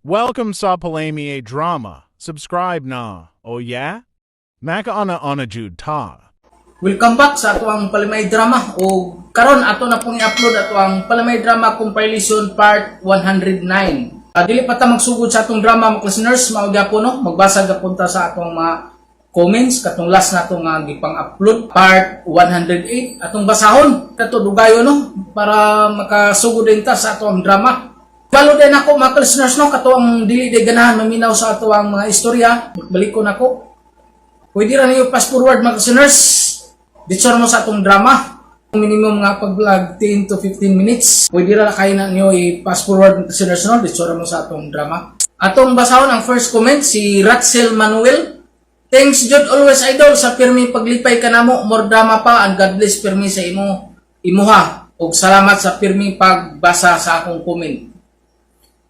Welcome sa Palami Drama. Subscribe na. Oh yeah? Makauna-una jud ta. Welcome back sa ato ang Palimay Drama o karon ato na pong i-upload ato ang Palimay Drama Compilation Part 109. Dili pa ta magsugod sa atong drama, mga listeners, mao gyapon, no, magbasa gapon ta sa atong mga comments katong last nato nga gipang-upload, part 108. Atong basahon kato dugayo, no, para makasugod din ta sa ato ang drama. Balo din ako, mga listeners, no, kato ang dili day ganahan maminaw sa ato ang mga istorya, balik ko nako. Pwede ra niyo fast forward, mga listeners. Dito mo sa atong drama. Minimum nga pag-vlog 10 to 15 minutes. Pwede ra kayo na niyo i-fast forward, mga listeners, no. Dito mo sa atong drama. Atong basahon ang first comment, si Ratzel Manuel. "Thanks jud always, idol, sa pirmi paglipay kanamo. More drama pa and God bless pirmi sa imo imuha. Ug salamat sa pirmi pagbasa sa akong comment."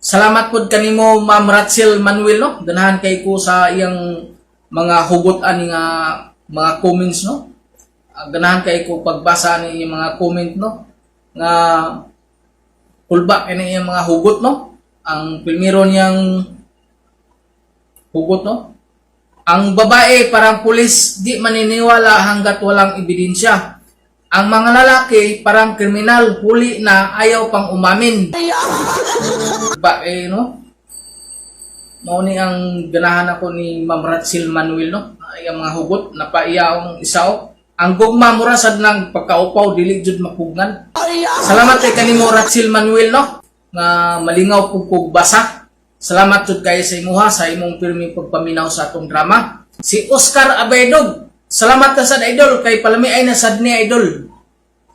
Salamat pod kanimo, Ma'am Ratzel Manuel, no. Ganahan kay ko sa iyang mga hugot ani nga mga comments, no. Ganahan kay ko pagbasa ani iyang mga comment, no. Nga kulba kay iyang mga hugot, no. Ang primero niyang hugot, no. "Ang babae parang pulis, di maniniwala hanggat walang ebidensya. Ang mga lalaki parang kriminal, huli na ayaw pang umamin." Ba eh, no? Mao ni ang ganahan ako ni Ma'am Ratsil Manuel, no. Ay, ang mga hugot napaiya ang isaw. "Ang gugma mura sad nang pagkaupaw, dili jud mapugnan." Salamat kay kanimo, Ratsil Manuel, no, nga malingaw pug kog basa. Salamat jud kay sa imuha sa imong pirming pagpaminaw sa atong drama. Si Oscar Abaydog. "Salamat na sad, idol, kay palami ay na sad ni idol."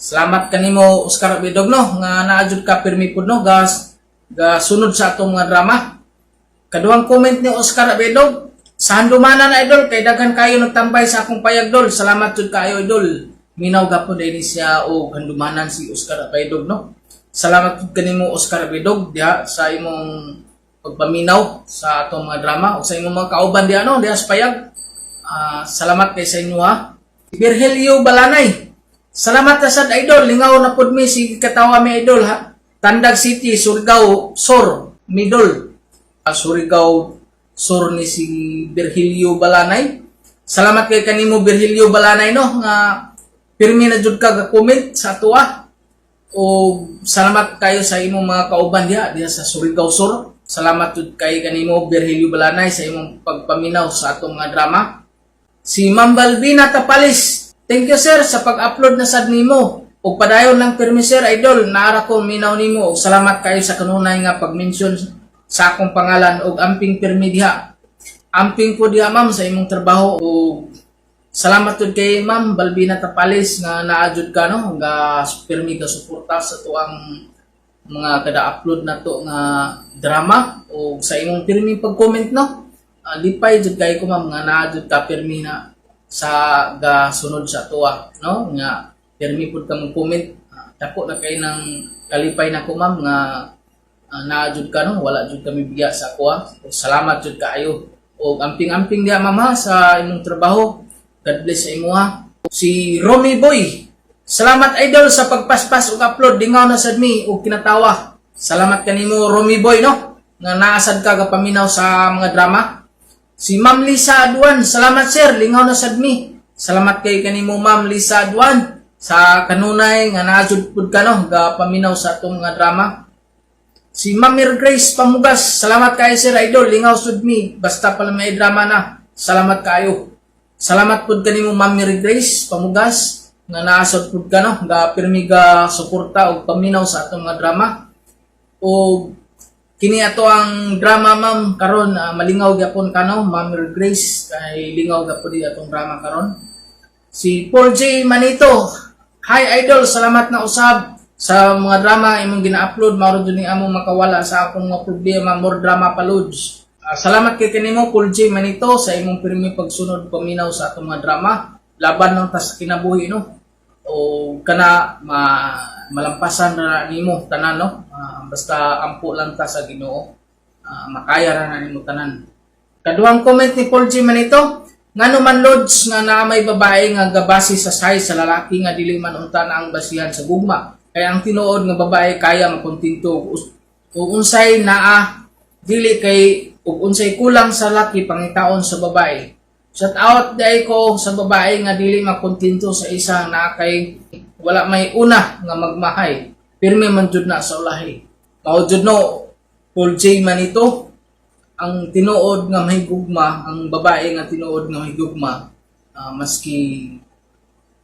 Salamat kanimo, Oscar Abaydog, no, nga naa jud ka pirmi pud, no, gas ga sunod sa atong mga drama. Kaduhang comment ni Oscar Abedog, "Sa handumanan na, idol, kay daghan kayo nagtambay sa akong payag, dol. Salamat jud kaayo, idol." Minaw gapon din siya og handumanan si Oscar Abedog, no. Salamat jud kanimo, Oscar Abedog, diha sa imong pagpaminaw sa atong mga drama o sa imong mga kauban diha, no, diha sa payag. Salamat kay sa inyo ha. Virgilio Balanay. "Salamat na sad, idol, lingaw na pud mi, sige katawa mi, idol ha. Tandag City, Surigao Sur, Midol." Surigao Sur ni si Virgilio Balanay. Salamat kay kanimo, Virgilio Balanay, no, nga pirmi na jud ka ga-comment sa atoa. O salamat kayo sa imong mga kauban diha diha sa Surigao Sur. Salamat jud kay kanimo, Virgilio Balanay, sa imong pagpaminaw sa atong mga drama. Si Ma'am Balbina Tapalis. "Thank you, sir, sa pag-upload na sad nimo. Ug padayon lang pirmi, sir, idol, naara ko minaw nimo ug salamat kayo sa kanunay nga pag-mention sa akong pangalan ug amping pirmi diha." Amping ko diha, ma'am, sa imong trabaho ug salamat jud kay Ma'am Balbina Tapalis nga naa jud ka, no, nga pirmi ka suporta sa tuang mga kada upload na to nga drama o sa imong pirmi pag-comment, no. Lipay jud kay ko, ma'am, nga naa jud ka pirmi na sa ga sunod sa tuwa, no, nga pirmi pud ka mag-comment. Dako na kay ng kalipay na ko, ma'am, nga naa jud ka, no, wala jud kami biya sa kuha. Salamat jud kaayo og amping-amping diha, ma'am, ha, sa imong trabaho. God bless sa imo ha. Si Romy Boy. "Salamat, idol, sa pagpaspas ug upload, lingaw na sad mi ug kinatawa." Salamat kanimo, Romy Boy, no, nga naasad ka gapaminaw sa mga drama. Si Ma'am Lisa Aduan, "Salamat, sir, lingaw na sad mi." Salamat kay kanimo, Ma'am Lisa Aduan, sa kanunay nga naa jud pud ka, no, gapaminaw sa atong mga drama. Si Ma'am Mir Grace Pamugas, "Salamat kay sir, idol, lingaw sud mi, basta pala may drama na. Salamat kayo." Salamat pud kanimo, Ma'am Mary Grace Pamugas, nga naasod pud ka, no, ga pirmi ga suporta og paminaw sa atong mga drama. O kini ato ang drama, ma'am, karon malingaw gyapon ka, no, Ma'am Mary Grace, kay lingaw gyapon di atong drama karon. Si Paul J. Manito, "Hi idol, salamat na usab sa mga drama imong gina-upload, mao jud ni among makawala sa akong mga problema, more drama pa lods." Salamat kay kanimo, Paul J. Manito, sa imong pirmi pagsunod paminaw sa atong mga drama. Laban lang ta sa kinabuhi, no. O kana ma malampasan na nimo tanan, no. Basta ampo lang ta sa Ginoo. Makaya ra na nimo tanan. Kaduhang comment ni Paul G. Manito, "Ngano man, Lods, nga naa may babae nga gabase sa size sa lalaki nga dili man unta na ang basihan sa gugma? Kaya ang tinuod nga babae kaya makontento o unsay naa. Dili kay ug unsay kulang sa laki pangitaon sa babae. Shout out diay ko sa babae nga dili makontento sa isa na kay wala may una nga magmahay. Pirmi man jud na sa ulahi. Mao jud no, Paul J. Manito, ang tinuod nga mahigugma, ang babae nga tinuod nga mahigugma, maski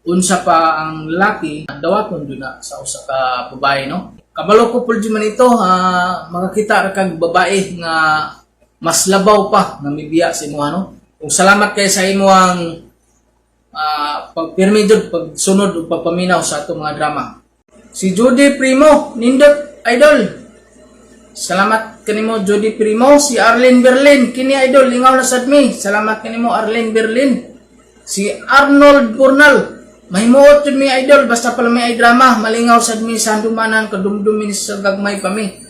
unsa pa ang laki, dawaton jud na sa usa ka babae, no? Kabalo ko, Paul J. Manito, makakita ra kag babae nga mas labaw pa nga mibiya sa imuha, no? Ug salamat kay sa imuhang pagpirmi jud pagsunod ug pagpaminaw sa atong mga drama. Si Judy Primo, nindot, idol. Salamat kanimo, Judy Primo. Si Arlene Berlin, kini idol, lingaw na sad mi. Salamat kanimo, Arlene Berlin. Si Arnold Burnal, mahimuot jud mi, idol, basta pala may drama, malingaw sad mi sa handumanan, kadumdumin sa gagmay pa mi.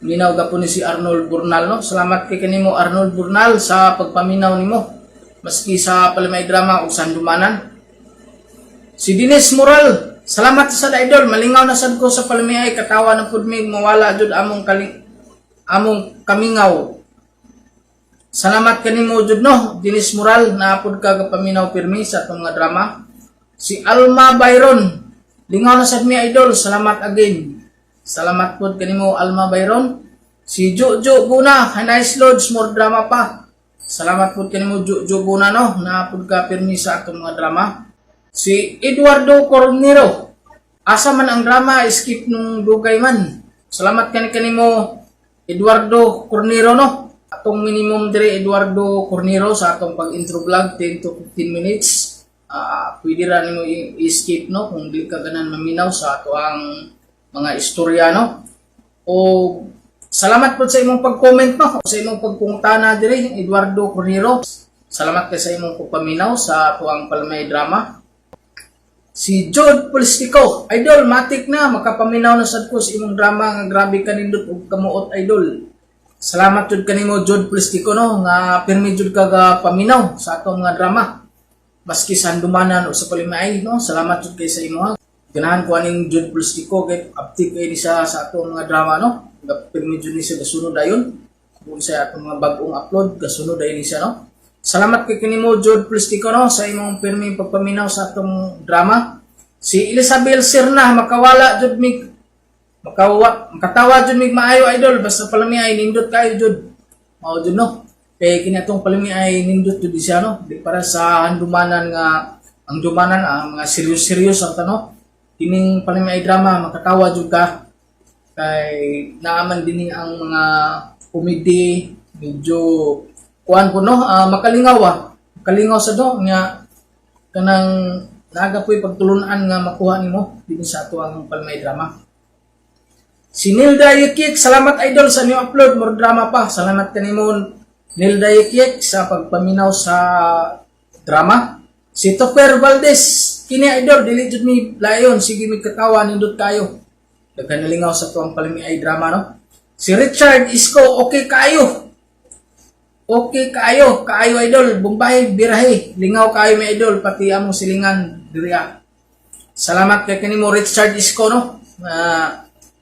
Minaw gapon ni si Arnold Burnal, no? Salamat kay kanimo, Arnold Burnal, sa pagpaminaw nimo. Maski sa palamay drama o sa handumanan. Si Dines Moral, salamat sa idol, malingaw na sad ko sa palamiay, katawa na pud mi, mawala jud among kamingaw. Salamat kanimo jud no, Dines Moral, naapod ka kapaminaw pirmi sa atong mga drama. Si Alma Byron, lingaw na sad mi, idol, salamat again. Salamat pod kanimo, Alma Byron. Si Jojo Guna, nice loads, more drama pa. Salamat pod kanimo, Jojo Guna, no, naapod ka pirmi sa atong mga drama. Si Eduardo Cornero, asa man ang drama, skip nung dugay man. Salamat kanimo, Eduardo Cornero, no. Atong minimum dire, Eduardo Cornero, sa atong pag-intro vlog, 10 to 15 minutes. Pwede ra nimo i-skip, no, kung di ka ganan maminaw sa ato ang mga istorya, no. O salamat po sa imong pag-comment, no, sa imong pagpungutana dire, Eduardo Cornero. Salamat kay sa imong pagpaminaw sa ato ang Palmay drama. Si Jod Polistico, idol, matik na, makapaminaw na sad ko sa imong drama nga grabe kanindot ug kamuot, idol. Salamat jud kanimo, Jod Polistico, no, nga pirmi jud ka ga paminaw sa atong mga drama. Maski sa handumanan o sa palimay, no, salamat jud kay sa imo. Ganahan ko aning Jod Polistico kay update kay ni siya sa atong mga drama, no. Ga pirmi jud ni siya gasunod dayon. Kung sa atong mga bag-ong upload, gasunod dayon ni siya, no. Salamat kay kanimo, Jod Polistico, no, sa imong pirming pagpaminaw sa atong drama. Si Elizabeth Serna, makawala jud mig makawa makatawa jud mig maayo, idol, basta palami ay nindot kayo jud. Mao jud no. Kay kini atong palami ay nindot jud siya, no. Di para sa handumanan nga ang dumanan ang mga serious-serious ang tano. Kining palami ay drama makatawa jud ka kay naaman dinhi ang mga komedy, medyo kuan po, no, makalingaw, makalingaw sa do nga kanang naga po'y pagtulunan nga makuha nimo dinhi sa ato ang Palmay drama. Si Nilda Yekik, salamat idol sa new upload, more drama pa. Salamat kanimo, Nilda Yekik, sa pagpaminaw sa drama. Si Topper Valdez, kini idol, dili jud mi layon, sige mi katawa, nindot kayo. Daghan nalingaw sa tuang palmi ay drama, no. Si Richard Isko, okay kaayo. Okay kaayo, kaayo idol, Bombay, birahe, lingaw kaayo mi idol, pati among silingan diriya. Salamat kay kanimo, Richard Isko, no. Na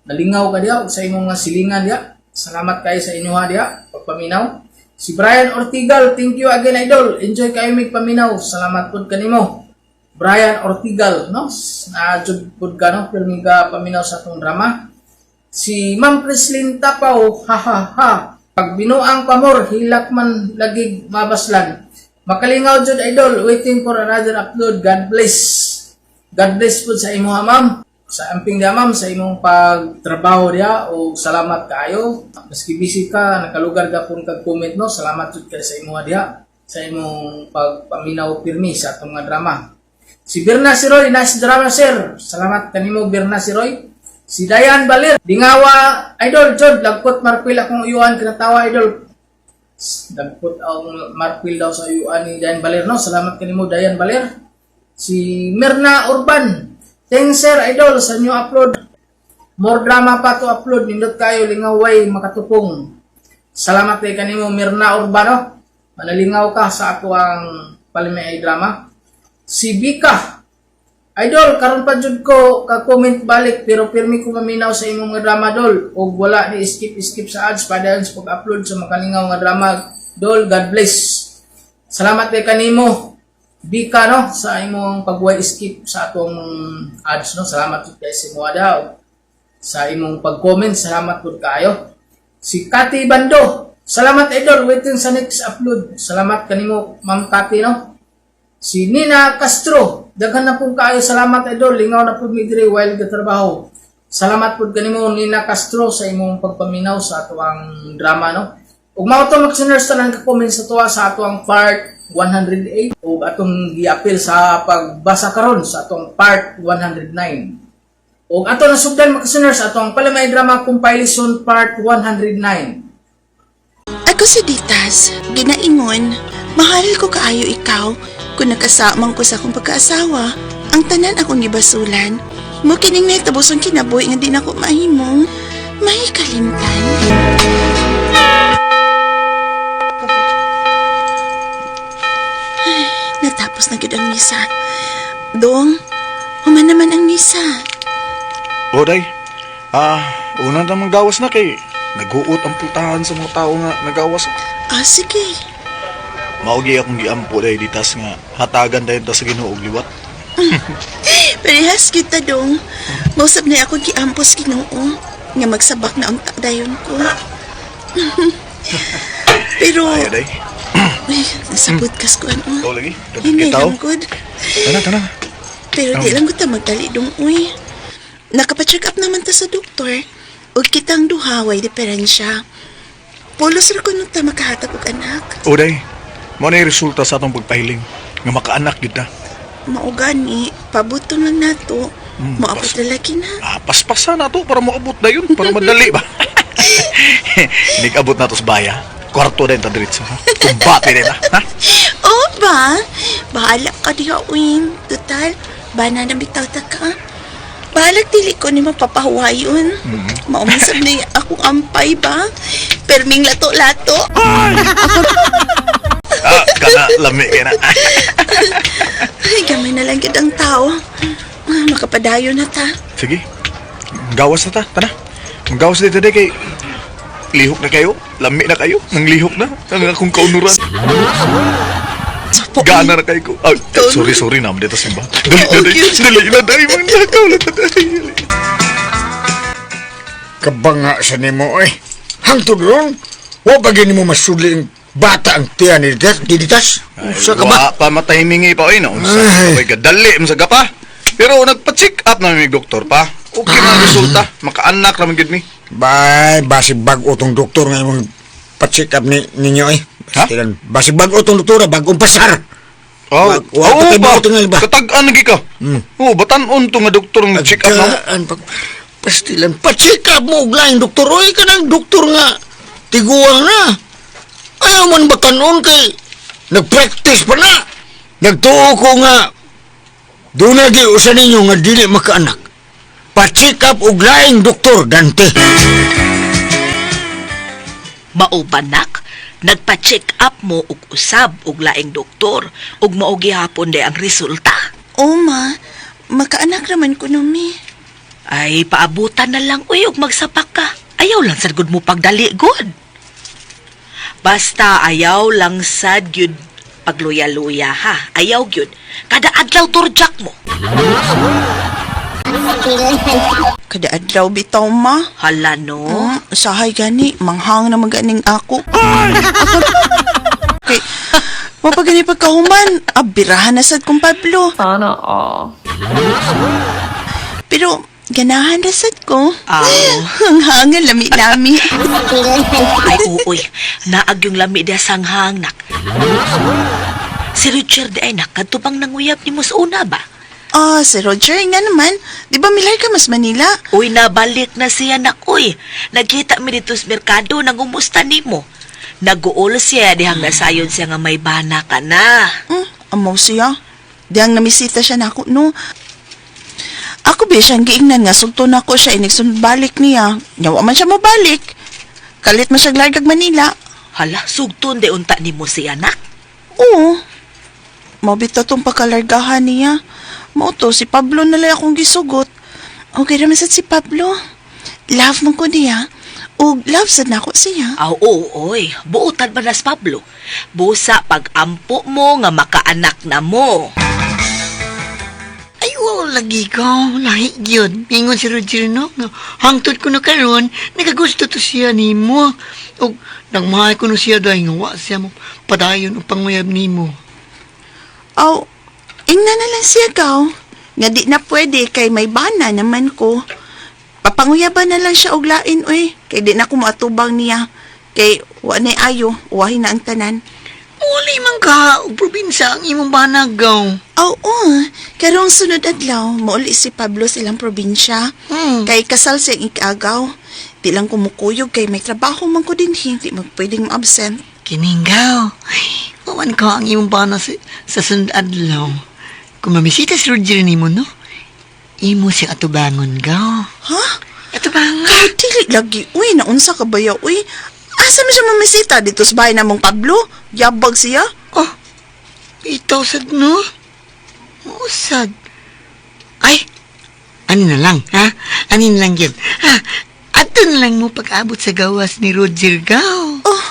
nalingaw ka diya ug sa imong mga silingan diya. Salamat kay sa inyo ha diya pagpaminaw. Si Brian Ortigal, thank you again, idol. Enjoy kayo mig paminaw. Salamat pud kanimo, Brian Ortigal, no? Na jud pud ka, no, pirmi ka paminaw sa atong drama. Si Ma'am Preslin Tapaw, ha ha ha. Pag binuang pamor, hilak man lagi mabaslan. Makalingaw jud idol, waiting for another upload. God bless. God bless pud sa imo ha, ma'am. Sa amping diya, ma'am, sa imong pagtrabaho diya o salamat kaayo. Maski busy ka, nakalugar ka pun kag comment, no. Salamat jud kay sa imo diya sa imong pagpaminaw pirmi sa atong mga drama. Si Birna Siroy, nice drama, sir. Salamat kanimo, Birna Siroy. Si Dayan Balir, dingawa idol jod, lagkot marpil akong uyuan kinatawa, idol. Lagkot ang marpil daw sa uyuan ni Dayan Balir, no. Salamat kanimo, Dayan Balir. Si Mirna Urban, thanks sir idol sa new upload. More drama pa to upload, nindot kayo, lingaway makatupong. Salamat kay kanimo, Mirna Urbano. Manalingaw ka sa ako ang palimi ay drama. Si Bika, Idol, karon pa jud ko ka-comment balik pero pirmi ko maminaw sa imong mga drama, dol, og wala ni skip skip sa ads, padayon sa pag-upload sa makalingaw nga drama, dol. God bless. Salamat kay kanimo, Bika, no, sa imong pagway skip sa atong ads, no. Salamat jud kay si daw sa imong pag-comment. Salamat pud kaayo. Si Kati Bando, salamat idol, waiting sa next upload. Salamat kanimo, Ma'am Kati, no. Si Nina Castro, daghan na pong kaayo salamat idol, lingaw na pud mi diri while gatrabaho. Salamat pud kanimo, Nina Castro, sa imong pagpaminaw sa atoang drama, no. Ug mao to, mga listeners, tanan ka comment sa tuwa sa atoang part 108 ug atong giapil sa pagbasa karon sa atong part 109. Ug ato nasugdan, mga listeners, atong Palamay Drama Compilation part 109. Ako si Ditas, ginaingon, mahal ko kaayo ikaw, kung nakasamang ko sa akong pagkaasawa, ang tanan akong gibasulan. Mo kining nahitabosong kinabuhi nga di na ko mahimong, may kalimtan. Ay, natapos na gid ang misa. Dong, human naman ang misa. O, day. Ah, una na gawas na kay naguot ang putahan sa mga tao nga nagawas. Ah, sige. Maugi akong giampo, day, ditas nga hatagan dayon ta sa Ginoo og liwat. Parehas kita, dong. Mausap na ako giampos Ginoo nga magsabak na ang dayon ko. Pero, Ayo, day. ay, nasa podcast ko ano. Ikaw lagi. Hinay Kita. lang good. Tana, tana. Pero di lang ko ta magdali, dong, uy. Nakapacheck up naman ta sa doktor. Ug kitang duha way diferensya. Pulos ra kuno ta makahatag og anak. O, day. Mao na yung resulta sa atong pagpahiling nga makaanak gid ta. Mao gani, pabuton lang nato. Moabot lalaki na. Ah, paspasa na to para moabot dayon, para madali ba. Nigabot na to sa baya. Kwarto din ta diretso, ha? Kumbate din ta, ha? Oo ba? Bahala ka diha, Win. Total, bana na bitaw ta ka. Bahalag dili ko ni mapapahuwayon. Maumasab na yung akong ampay ba? Perming lato-lato. Ah, kana lami kay na. Ay, gamay na lang gid ang tao. Ah, makapadayo na ta. Sige. Gawas na ta, tana. Gawas dito day kay lihok na kayo, lami na kayo, nang lihok na, ang akong kaunuran. So, po, Gana na kayo ko. Ay, Ikaw sorry, sorry na, dito simba. Dali na, day. Okay. Dali na, day. Mga nakaw na, day. Kabanga sa nimo eh. Hangtod ron, wa ba gini mo masudli ang bata ang tiyan ni Ditas? Ni Ditas? Usa ka ba? Wa pa matimingi pa, oy, no. Unsa Ay. ka gadali mo sa gapa. Pero nagpa-check up na mi doktor pa. Okay na ang resulta. Makaanak ra man gid mi. Bay, basig bag-o tong doktor nga imong pa-check up ni ninyo eh. Ha? Tilan, basig bag-o tong doktor, bagong pasar. Oh, Wa pa oo kay ba? bago tingali ba? Katag-an lagi ka. Oh, batan-on to nga doktor nga check up na mo. Agaan, pag, pastilan, pa-check up mo og laing doktor. Oy, kanang doktor nga, tiguang na. Ayaw man ba kanon kay, nag-practice pa na. Nagtuo ko nga, doon na di usa ninyo nga dili makaanak. Pa-check up og laing doktor, Dante. Mao ba, nak? Nagpa-check up mo og usab og laing doktor ug mao gihapon day ang resulta. Oo, ma. Makaanak naman ko no, mi. Ay paabutan na lang uy og magsapak ka. Ayaw lang sad gud mo pagdali gud. Basta ayaw lang sad gyud pagluya-luya ha. Ayaw gyud. Kada adlaw turjak mo. Kada adlaw bitaw, ma. Hala no. Sahay gani, manghang na maganing ako. Ako, kay, mapagani pagkahuman, abirahan na sad kong Pablo. Sana all. Pero, ganahan na sad ko. Aw. Ang hangin, lami-lami. Ay uoy, naag yung lami diha sanghang nak. Si Richard ay nak, kadto bang nanguyab nimo sa una ba? Ah, si Roger nga naman. Di ba milay ka mas Manila? Uy, nabalik na siya nak, uy. Nagkita mi dito sa merkado, nangumusta nimo. Naguol siya, dihang nasayon siya nga may bana ka na. Amaw siya. Diyang namisita siya nako, no. Ako ba siyang giingnan nga sugto nako siya inig balik niya. Nyawa man siya mobalik. Kalit man siya largag Manila. Hala, sugton de unta nimo siya nak. Oo. Mabito tong pagkalargahan niya. Mao to si Pablo na lang akong gisugot. Okay ra man sad si Pablo. Love man ko niya. Ug love sad nako siya. Aw, oo, oy. Buotan ba nas Pablo? Busa pag-ampo mo nga makaanak na mo. Ay, wow, lagi ko. Lahi gyud. Ingon si Roger, no? Nga, hangtod ko na karon, nagagusto to siya nimo. Og nagmahal ko no siya dahil nga wa siya mo padayon og panguyab nimo. Aw, ingna na lang siya gaw. Nga di na pwede kay may bana naman ko. Papanguyaban na lang siya og lain oy. Kay di na ko moatubang niya. Kay wa na'y ayo, uwahin na ang tanan. Uli man ka og probinsya ang imong banagaw. Oo, karong sunod adlaw, mauli si Pablo sa ilang probinsya. Kay kasal siyang ikaagaw. Di lang kumukuyog kay may trabaho man ko din, hindi man pwedeng ma-absent. Kiningaw. Wawan ka ang imong bana sa sunod adlaw. Kung mamisita si Roger nimo, no? Imo siya atubangon, gaw. Ha? Atubangon. Kay dili lagi, uy, naunsa ka ba ya, uy? Asa man siya mamisita dito sa bahay namong Pablo? Yabag siya. Oh, itaw sad no? Usad. Ay, ano na lang, ha? Ano na lang yun? Ha? Ato na lang mo pag-abot sa gawas ni Roger Gaw. Oh,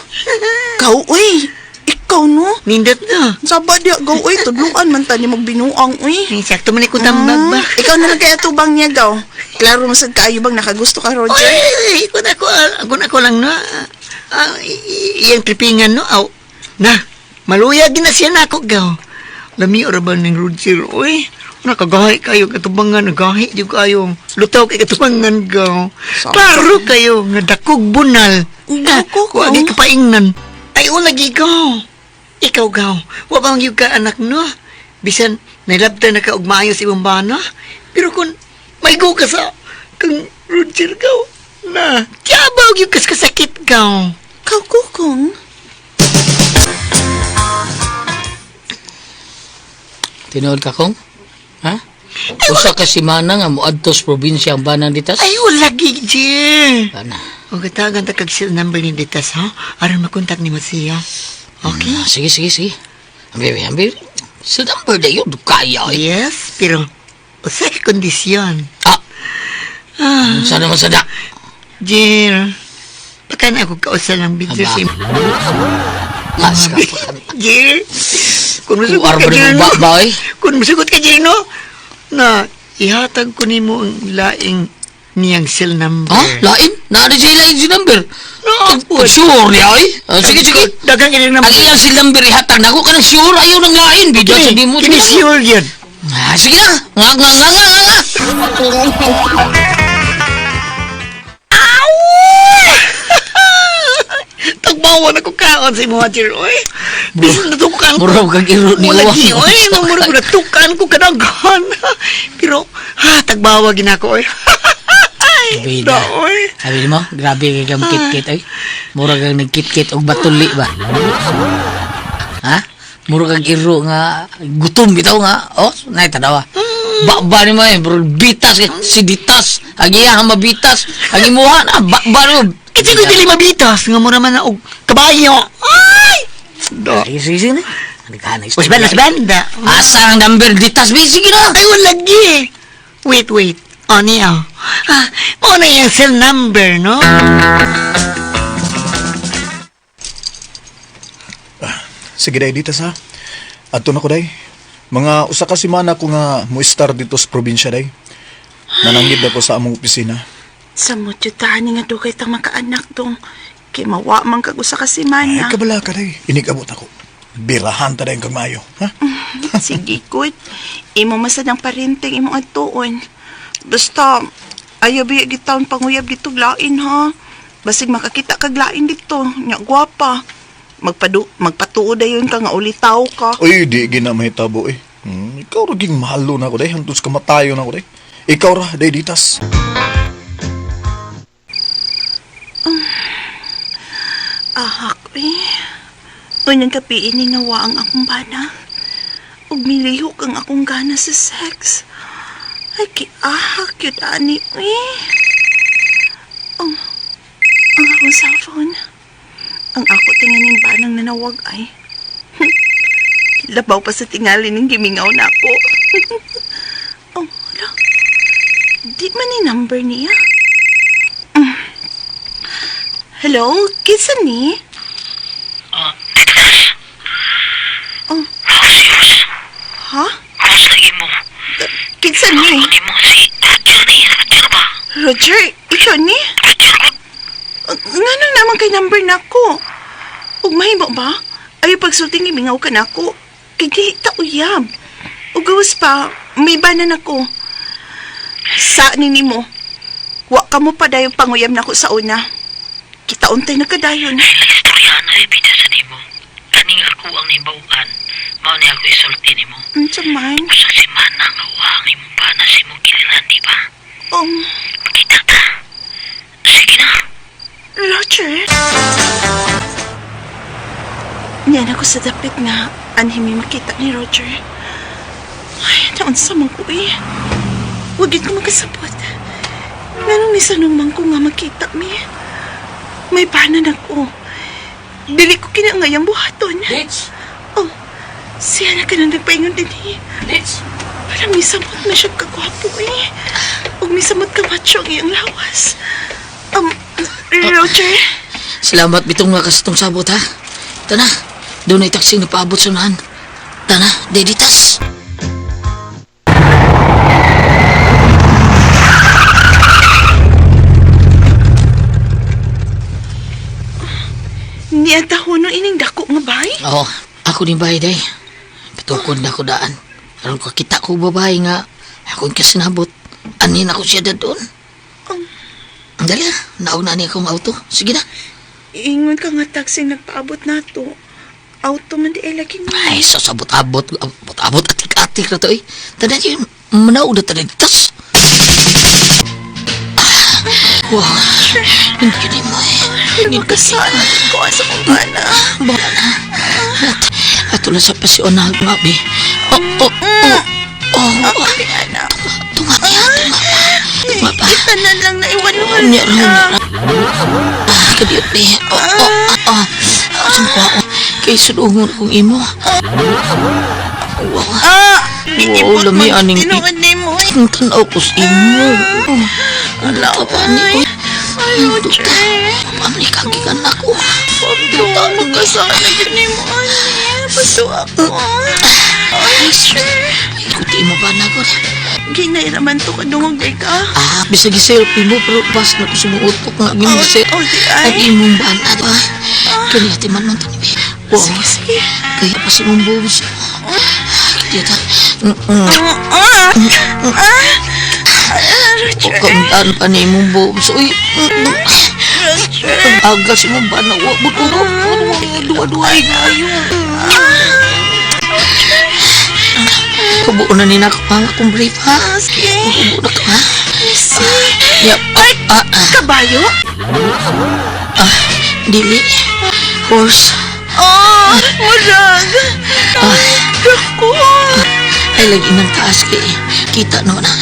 gaw, uy. Ikaw, no? Nindot no? Saba diya, gaw, uy. Tudluan man tani magbinuang, uy. Ay, sakto man ikong tambag ba? Ikaw na lang kaya tubang niya, gaw. Klaro mo sad kaayo bang nakagusto ka, Roger? Oy, ako na ako lang no. Iyang tripingan no. Aw, na, maluya gina siya na ako gaw. Lami ora ba ning Roger, oy. Nakagahi kayo katubangan, nagahi jud kayo. Lutaw kay katubangan gaw. Sakto. Klaro kayo nga dakog bunal. Dako Wa ko. gi kapaingnan. Ay o lagi ko. Ikaw gaw. Wa bang gyud ka anak no? Bisan nailabtan na ka og maayo sa imong bana. Pero kung maigo ka sa kang Roger gaw, na tiyabaw gyud kas kasakit gaw. Kaw, kukong. Tinuod ka kong? Ha? Usa ka semana nga moadto sa probinsya ang banang ditas? Ay o lagi Jer. Ana. O katagan ta kag cell number ni Ditas ha? Aron makontak nimo siya. Okay? Ah, sige, sige, sige. Ambi, ambi. Sa number na yun, kaya eh. Yes, pero usa ka kondisyon. Ah! Sana man sada. Jer, baka na ako kausa lang video Aba. sa imo. Mas ka pa. Jer, kung Kuar musugot ka, ba Jer, rin no? mo ba, eh? Kung musugot ka, Jer, no? Na, ihatag ko nimo ang laing niyang cell number. Ha? Lain? Naano siya lain si number? No, Pag sure niya, eh. Ah, sige, sige. Daghang ilang Ang number. iyang si number ihatag na ako ka ng sure ayaw ng lain. Bidyo sa di mo. Kini sure yun. Ah, sige na. Nga, nga, nga, nga, nga, nga. Tagbawan ako kaon sa imo, Jer, oy. Bisan natukan ko. Murag kag iro ni Wala Uwang. gi, oy. Murag ko natukan ko kadaghan. Pero, ha, tagbawa gina ko, oy. Bida. Da, oy. Sabi mo, grabe kay kang kit-kit ay. Murag kang nagkit-kit og batuli ba. Ha? Murag kang iro nga gutom bitaw nga. Oh, nay tanawa. Ba ni mo eh, murag bitas kay si ditas. Ang iya mabitas, ang imuha na ba ni mo. Kasi ko dili mabitas nga mura man na og kabayo. Ay! Da. Sige, sige, sige na. Ano Usban, usban, da. Asa ang number ditas? Bi, sige na. Ay, wala lagi. Wait, wait. O niya. Ah, mo na yung cell number, no? Sige day dito sa. Adto na ko day. Mga usa ka semana ko nga mo-star dito sa probinsya day. Nananggid ako sa among opisina. Sa mutyo ni nga dugay tang makaanak dong. Kay mawa man kag usa ka Ay, semana. kabala ka day. Inigabot ako. Birahan ta day kag maayo, ha? Sige, good. Imo masad ang parenteng imong adtuon. Basta, ayaw biya gitawon panguyab dito lain ha. Basig makakita kag lain dito. Nya gwapa. Magpatuo dayon ka nga ulitaw ka. Uy, di gina mahitabo eh. Ikaw ra ging mahalo na ako day. Hangtod sa kamatayon na ako day. Ikaw ra day ditas. Ahak eh. Unyang kapiin ni nga wa ang akong bana. Ug milihok ang akong gana sa sex. Ay, kiahak yun ani eh. Oh, ang akong cellphone. Ang ako tingin yung banang nanawag ay. Labaw pa sa tingali ng gimingaw na ako. Di man ni number niya. Hello, kinsa ni? Oh. Rosius, Ha? Rose lagi mo. Kinsa ni? Hindi mo si Roger ni. Roger ba? Roger, ikaw ni? Roger ko. Ngano naman kay number nako? Ug mahimo ba? Ayo pagsulti nga mingaw ka nako. Kay di ta uyab. Ug gawas pa, may bana nako. Sa ni nimo. Wa ka mo padayong panguyab nako sa una. Kita untay nagkadayon. Ay, istoryahan ay bida sa nimo. Kaning ako ang nibawaan. Mao ni ako isulti nimo. Unsa man? Usa si mana nga uwa ang imong bana si imong giliran, di ba? Makita ta. Sige na. Roger. Niyan ako sa dapit nga anhimi makita ni Roger. Ay, naunsa man ko eh. Wag yun ko makasabot. Nganong nisanong man ko nga makita mi. May banan ako. Dili ko kinangayang buhaton. Ditch! Oh, siya na ka nang nagpaingon din eh. Ditch! Parang misamot na siya kagwapo eh. Ug misamot ka macho ang iyang lawas. Roger? Salamat bitong nga kasitong sabot ha. Tana, doon ay taxi na paabot sa unahan. Tana, deditas. Niya tahono ining dako nga bay? Oo, ako ni bahay day. Patukod na ko daan. Aron ko kita ko babae nga akong kasinabot. Anin ako siya doon. Ang dali na, nauna niya akong auto. Sige na. Ingon ka nga taxi nagpaabot nato. Auto man di ay lagi mo. Ay, sa sabot-abot, abot-abot, atik-atik na to eh. Tanan yun, manaw na tanan tas. Wow, hindi mo eh. Ay, makasala ko asa kong bana. Bala na. At ato lang sa pasyon na gabi. Oh, oh, oh, oh. Ay, anak. Tunga niya, tunga pa. Tunga pa. Itanan lang na iwan mo. Unya ra, unya ra. Ah, kadiyot ni. Oh, oh, ah, ah. Asa mo ko ako? Kay sulungon akong imo. Wow. Ah! Wow, lami aning Tinuod ni mo. eh. Ang tanaw ko sa imo. Ang taba ni ko. Ay, Roger. Pamli kagikan ako. Duta, makasala yun ni mo. Ay, Paso ako. Ay, kuti mo ba na ko? Ginay raman to kadungog day ka. Ah, bisag i-selfie mo pero bas na ko sumuutok nga ang imong Oh, se. oh, di ay. Ang imong bana ba? Kani ati man man tani. Wow. Sige, sige. Kaya pa si imong boobs. Kaya ta. Ah! Ah! Ah, Roger. Kamdaan pa ni imong boobs. Uy. Roger. Ang aga si imong bana wa buto. Dua-dua ay ngayo. Kabuo na ni na ang akong brief ha. Ah, sige. Kabuo na ka ha. Sige. Yep. Ay, Ah, ah, kabayo? ah. Dili. Horse. Oh, murag. Dako. Ay, lagi ng taas kay kita naman na.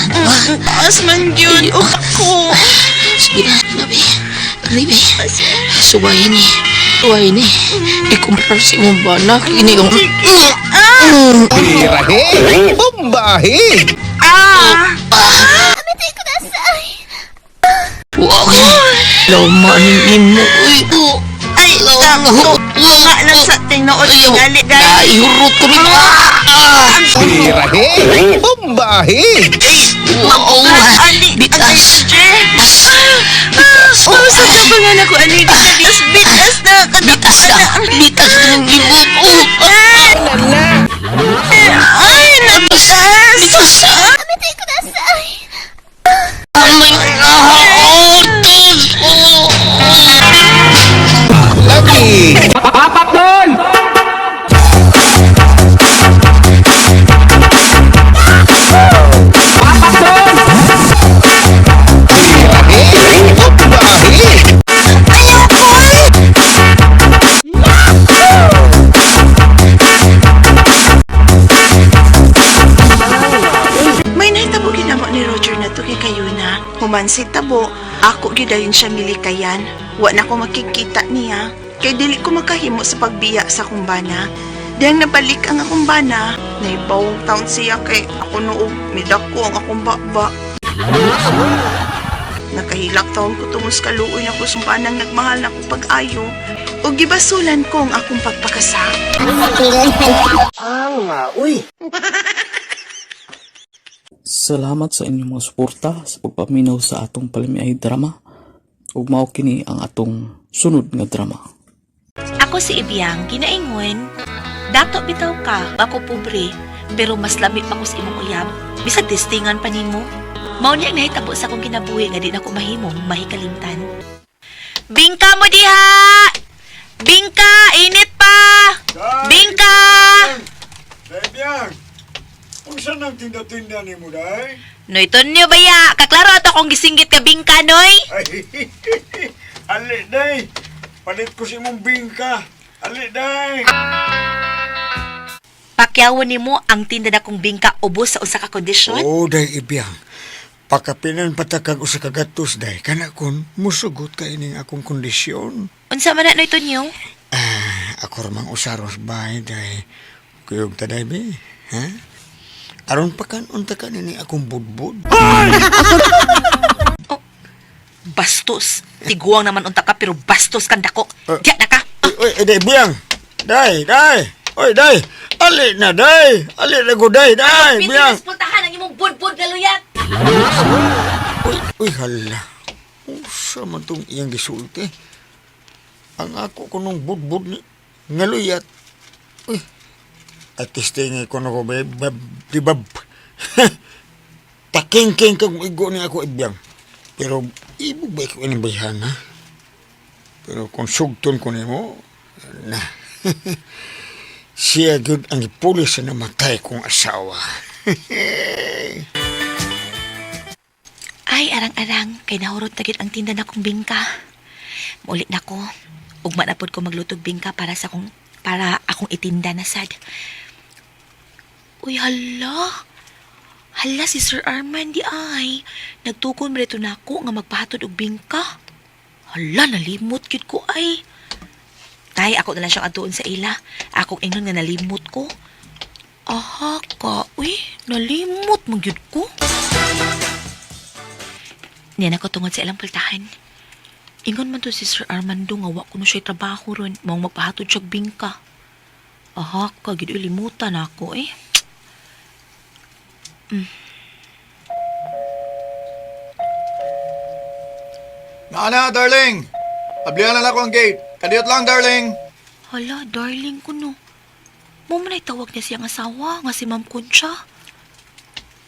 Ang taas man yun. O ako. Sige na, nabi. Ribe. Suwayin ni. Suwayin ni. Ikumprar si imong banak. Ini yung... Ah! Birahe! Bombahe! Ah! Wow. Lama ning imo. Uy, oh. Ay, dako. Nga lang sa tinuod. Ayaw. Gali, gali. Ay, hurot ko rin. Ah! Birahe! Bombahe! Wow. Ali, Bitas. Bitas. Oh, sa kabangan ako, ani. Bitas, bitas na. Bitas na. Bitas na ng imo. Oh. Ay, nabitas. Bitas. Amay. Ah, oh, Diyos. Oh. Lucky! Birahe! Bombahe! May nahitabo ginamo ni Roger na to kay Kayuna. Human si tabo, ako gidayon siya milikayan. Wa na ko makikita niya. Kay dili ko makahimo sa pagbiya sa akong bana. Diyang nabalik ang akong bana, naibawong taon siya kay ako noog midako ang akong baba. Nakahilak taon ko tungod sa kaluoy na ko sumpanang nagmahal na ko pag-ayo o gibasulan ko ang akong pagpakasa. Salamat sa inyong mga suporta sa pagpaminaw sa atong palamiay drama ug mao kini ang atong sunod nga drama. Ako si Ibyang, ginaingon, dato bitaw ka, ako pobre, pero mas lami pa ko sa imong uyab. Bisag testingan pa nimo. Mao ni ang nahitabo sa akong kinabuhi nga di na ko mahimong mahikalimtan. Bingka mo diha! Bingka! Init pa! Bingka! Day, unsa nang tinda-tinda ni mo, day? Noy, tonyo baya! Kaklaro ato akong gisinggit ka bingka, Noy! Ay, ali, day! Palit ko si imong bingka. Ali, day! Pakyawon nimo ang tinda na kong bingka ubos sa usa ka kondisyon. Oo, day, Ibyang. Pakapinan patakag usa ka gatos, day. Kana kon, musugot ka ining akong kondisyon. Unsa man na, Noy Tonyo? Ah, ako ramang usaros bahay, day. Kuyog ta, day, be. Ha? Aron pa kan, unta ka nini akong budbud. Bastos. Tiguang naman unta ka pero bastos kang dako. Eh. Diya na ka. Uy, uy, eh, day, buyang. Day, day. Uy, day. Ali na, day. Ali na ko, day, day. Buyang. Puntahan ang imong budbud na luyat. Uy, uy, hala. Usa man tong iyang gisulti. Ang ako ko nung budbud ni ngaluyat. Uy. At testingin ko na ko, babe, bab, di bab. Takingking kag igo ni ako ibyang. Pero ibog ba ikaw ining bayhan, ha? Pero kung sugton ko nimo, na. Siya gyud ang gipulis sa namatay kong asawa. Ay, arang-arang, kay nahurot na gyud ang tinda na kong bingka. Mulit na ko. Ugma na pod ko maglutog bingka para sa akong para akong itinda na sad. Uy, hala. Hala si Sir Arman di ay. Nagtukon mo rito na ako nga magpahatod og bingka. Hala, nalimot gyud ko ay. Tay, ako na lang siyang atuon sa ila. Akong ingon nga nalimot ko. Aha ka, uy, nalimot man gyud ko. Niyan ako tungod sa ilang pultahan. Ingon man to si Sir Armando nga wa kuno siya trabaho ron, maong magpahatod siya og bingka. Aha ka, gid uy, limutan ako eh. Naana, darling! Ablihan na lang ako ang gate. Kadiyot lang, darling! Hala, darling ko no. Mo man ay tawag niya siyang asawa nga si Ma'am Concha.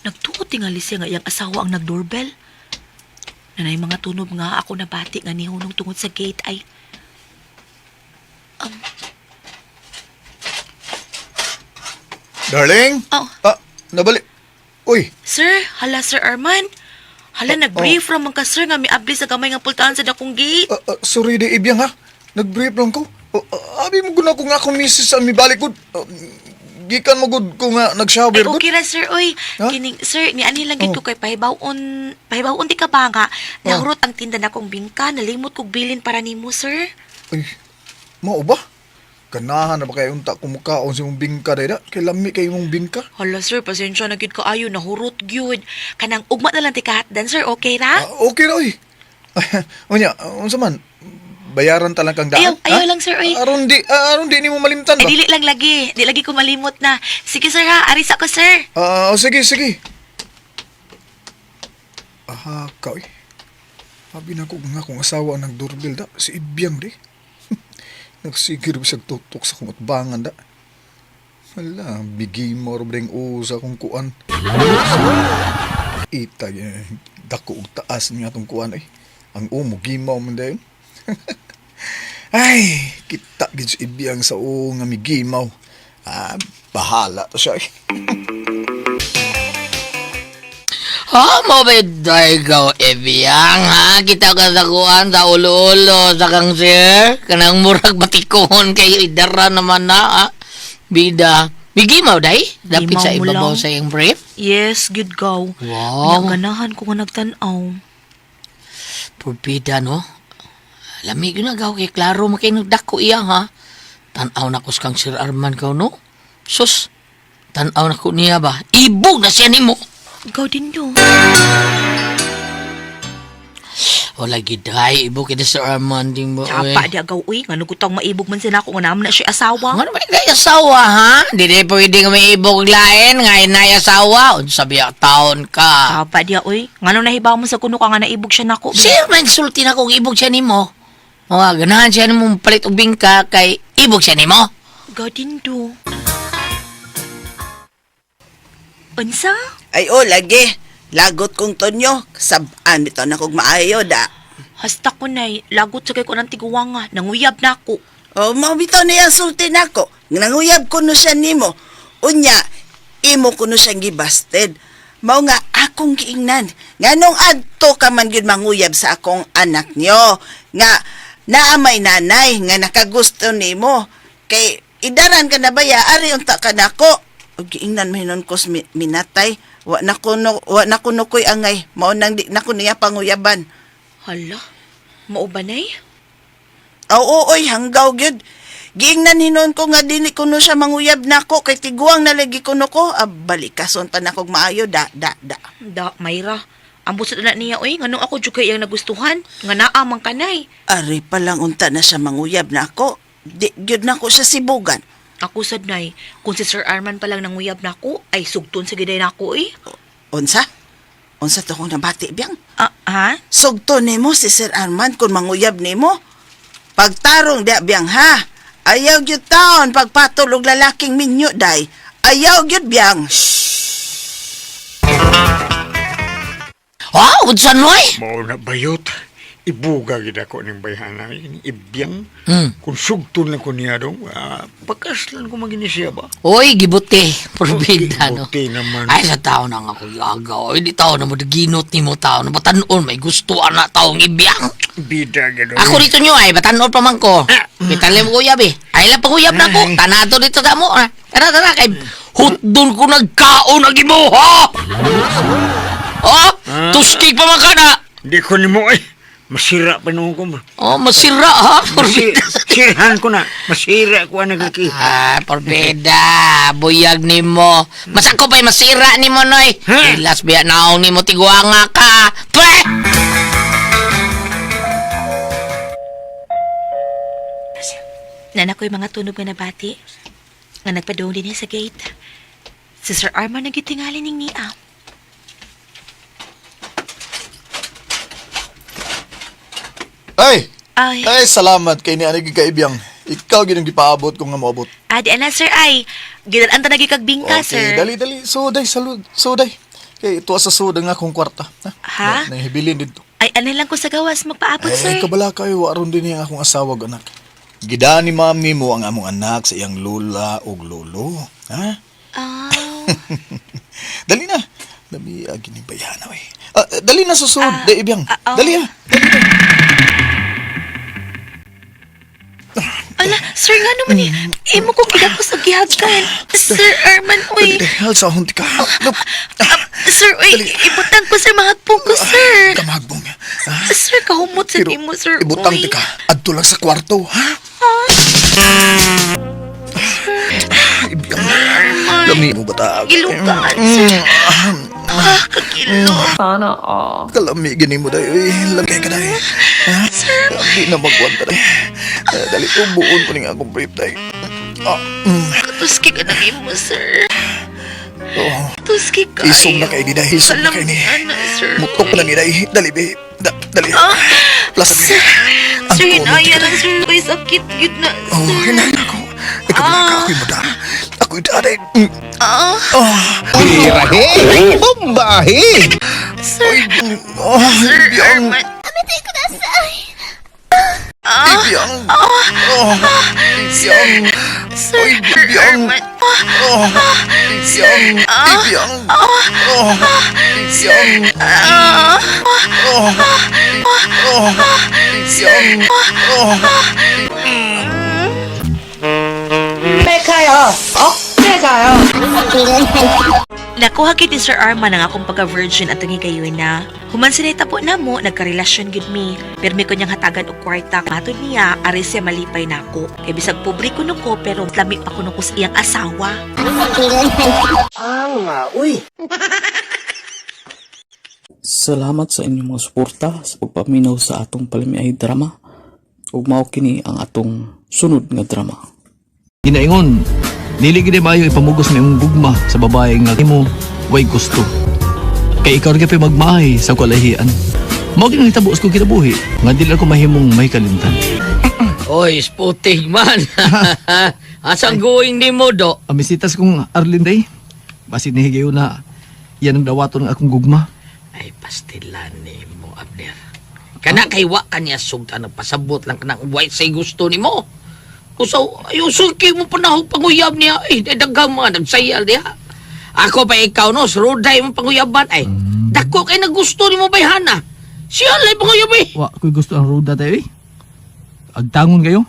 Nagtuo tingali siya nga iyang asawa ang nagdoorbell. Nanay mga tunob nga ako nabati nga nihunong tungod sa gate ay Darling? Oh. Ah, nabali. Uy, Sir, hala Sir Arman. Hala, nag-brief ra man ka sir nga miabli sa gamay nga pultahan sa dakong gate. Sorry di Ibyang ha. Nag-brief lang ko. Abi mo guna ko nga akong misis sa mibalik ko. Gikan mo gud ko nga nag-shower Ay, gud. okay ra sir, oy. Ha? Kining sir, ni ani lang gid Oh. ko kay pahibawon, pahibawon di ka ba nga. Nahurot ang tinda na kong bingka, nalimot kog bilin para nimo sir. Uy, mao ba? Ganahan na ba kayo unta kumukaon sa imong bingka day da? Kay lami kay imong bingka. Hala sir, pasensya na gid kaayo, nahurot gyud. Kanang ugma na lang ti kahatdan sir, okay ra? Ah, okay ra oy. Unya, unsa man? Bayaran ta lang kang daan. Ayaw, ayaw lang, sir, oy. Aron di nimo malimtan Ay ba? dili lang lagi, di lagi ko malimot na. Sige sir ha, arisa ko sir. Ah, oh, sige, sige. Aha, ka, oy. Abi na ko nga kung asawa ang nagdoorbell da, si Ibyang di. Nagsigir bisag tutok sa kong atbangan da. Hala, bigay mo rin usa kong kuan. Ita, eh, dako og taas niya atong kuan ay. Ang umo, gimaw man dayon. Ay, kita gid si Ibyang sa uo nga migimaw. Ah, bahala to siya. Eh. Ha, mo ba ikaw, Ebyang, ha? Kita ka sa kuan, sa ulo-ulo, sa kang sir. Kanang murag batikohon kayo, idara naman na, ha? Bida. Bigimaw, day? Dapit Gimaw sa mo ibabaw lang. sa iyong brief? Yes, good go. Wow. Nya, ganahan ko nga nagtan-aw. Purbida, no? Lamig yun agaw kay klaro makinagdako iya, ha? Tanaw na ko sa kang Sir Arman ka, no? Sus, tanaw na ko niya ba? Ibog na siya nimo. Ikaw din do. Wala giday, ibog kita sa Armand ding ba, oy. Tsapa di agaw uy, nga nugutang maibog man sila ko nga naman na siya asawa. Nga naman kay asawa, ha? Di di pwede nga may ibog lain, nga inay asawa. Unsa biya taon ka. Tsapa di uy, ngano nahibaw mo sa kuno ka nga naibog siya nako. Sir, man sulti na kung ibog siya nimo. O, ganahan siya nimo palit og bingka kay ibog siya nimo. Ikaw din do. Unsa? Ay oh, lagi. Lagot kong tonyo. Sabaan bitaw na kog maayo da. Hasta ko nay, lagot sa kay ko ng tiguwanga, nanguyab na ako. O mao bitaw na yang sulti nako. Nanguyab ko no siya nimo. Unya, imo ko no siyang gibasted. Mao nga akong giingnan. Nganong adto ka man gyud manguyab sa akong anak niyo. Nga naa may nanay nga nakagusto nimo. Kay idaran ka na baya ari unta ka nako. O giingnan mo hinon ko sa minatay. Wa na kuno ko'y angay. Mao nang di na ko niya panguyaban. Hala, mao ba nay? Oo, oy, hanggaw gyud. Giingnan hinon ko nga dili kuno siya manguyab nako kay tiguang nalagi kuno ko. Ah, balikason pa nakog maayo da da da. Da, Mayra. Ambot sa na niya oy, nganong ako jud kay iyang nagustuhan, nga naa man kanay. Ari pa lang unta na siya manguyab nako. Di gyud nako siya sibugan. Ako sad nay, kung si Sir Arman pa lang nanguyab nako, ay sugton sa giday nako eh. Unsa? Unsa to kong nabati biyang? Ah, ha? Sugto nimo si Sir Arman kung manguyab nimo. Pagtarong di biyang ha. Ayaw gyud taon pagpatol og lalaking minyo day. Ayaw gyud biyang. Ha, unsa noy? Mao na bayot. Ibuga gid ako ning bayhana ini ibyang. Hmm. Kung sugton lang ko niya dong, pakaslan ko magini siya ba? Oy, gibuti. Porbida, no? Gibuti naman. Ay, sa tao na nga ko agaw. Oy, di tao na mo ginot ni mo tao na batanon. May gusto ana taong ibiyang. Bida gid. Ako dito nyo ay, batanon pa man ko. Bitan mo kuyab eh. Ay lang panguyab na ko. Tanado dito ta mo. ah. Tara, tara. Kay hutdon ko nagkaon ang imuha. Oh, tuskig pa man ka na. Di ko nimo ay masira pa noon ko. Oh, masira ha. Porbida. Sirhan ko na. Masira ko ang nagaki. Ah, porbida. Buyag nimo. Masako pa'y masira nimo, noy. Ha? Ilas biya naong nimo tiguanga ka. Pwe! Nana ko'y mga tunog nga nabati. Nga nagpadung din sa gate. Si Sir Arman ang gitingali ning niya. Ay! Ay, Ay, salamat kay ni ani kaibiyang. Ikaw gyud ang gipaabot ko nga moabot. adi ana sir ay. Gidalan ta nagi kag bingka sir. dali dali. Suday, salud, suday. Kay tuwa sa suday nga akong kwarta. Ha? Ha? Na, nahibilin dito. Ay, ano lang ko sa gawas magpaabot Ay, sir. kabala kayo, aron din niya akong asawa ug anak. Gidani ma'am nimo ang among anak sa iyang lola ug lolo. Ha? Ah, Dali na. Dami gini bayana oy. Ah, dali na susud, ah, ibiyang. ah, oh. Dali ah. Dali na. ala, sir nga naman eh. Imo kong gidakos og gihagan. Sir Arman, uy. Dali, dali. Halsa hunti ka. Look. Ah, sir, uy, ibutang ko sir, mahagbong ko sir. Kamagbong. Ha? Sir, kahumot sa Pero imo sir. ibutang uy. ti ka. Adto lang sa kwarto, ha? Ibiyang. Lami mo bata. Gilukaan, sir. Ah, kakilo. Kalami gini mo dayo. Eh, lami kay ka dayo. Ha? Di na magkwanta dayo. Eh, Dali, ubuon ko ning akong brief dayo. Ah, Katuski ka ng imo, sir. oh. Katuski ka. Isog na kay ni dayo. Isog na kay ni. Ano, sir. Mutok na ni dayo. Dali, be. Dali. Ah, Plaza, be. sir. Ang Sir, kunot hinaya ka lang, sir. Uy, sakit yun na, Oh, sir. hinay ako. Ikaw na ka. Ako'y muda. Ako'y daday. Ah, Oh, Tirahe! Bombahe! sir. oh, Sir ibiyang. Arman. Ibiyang. Oh, ibiyang. Sir Oy, ibiyang. Arman. Oh, ibiyang. Ibiyang. Oh, ibiyang. Ah, Oh, oh, ibiyang. Oh. Nakuha gid ni Sir Arman ang akong pagka-virgin at higayon na. Human sinay tapo na mo, nagkarelasyon gid mi. Pirmi ko niyang hatagan og kwarta. Matod niya, ari siya malipay nako. Kay bisag pobre kuno ko, pero lami pa kuno ko sa iyang asawa. Salamat sa inyong mga suporta sa pagpaminaw sa atong palamiay drama. Ug mao kini ang atong sunod nga drama. Ginaingon, dili gid maayo ipamugos na imong gugma sa babae nga imo way gusto. Kay ikaw ra gyud magmahay sa kalahian. Mao gid ang hitabo sa kong kinabuhi nga dili ako mahimong may kalimtan. Oy, sputing man. Asang going ni mo, do? Amisitas kong Arlene day. Basin ni higayon na yan ang dawaton ng akong gugma. Ay, pastilan ni mo, Abner. Kana kay wa kanya sugtan nagpasabot lang kanang white say gusto ni mo. Usaw, ay usulki mo panahon panguyab niya. Ay, daghang mga nagsayal diha. Ako pa ikaw no, suruday mo panguyaban. Ay, dako kay nagusto ni mo bayhana. Siya lay panguyab eh. Wa ko'y gusto ang ruda tayo eh. Agtangon kayo.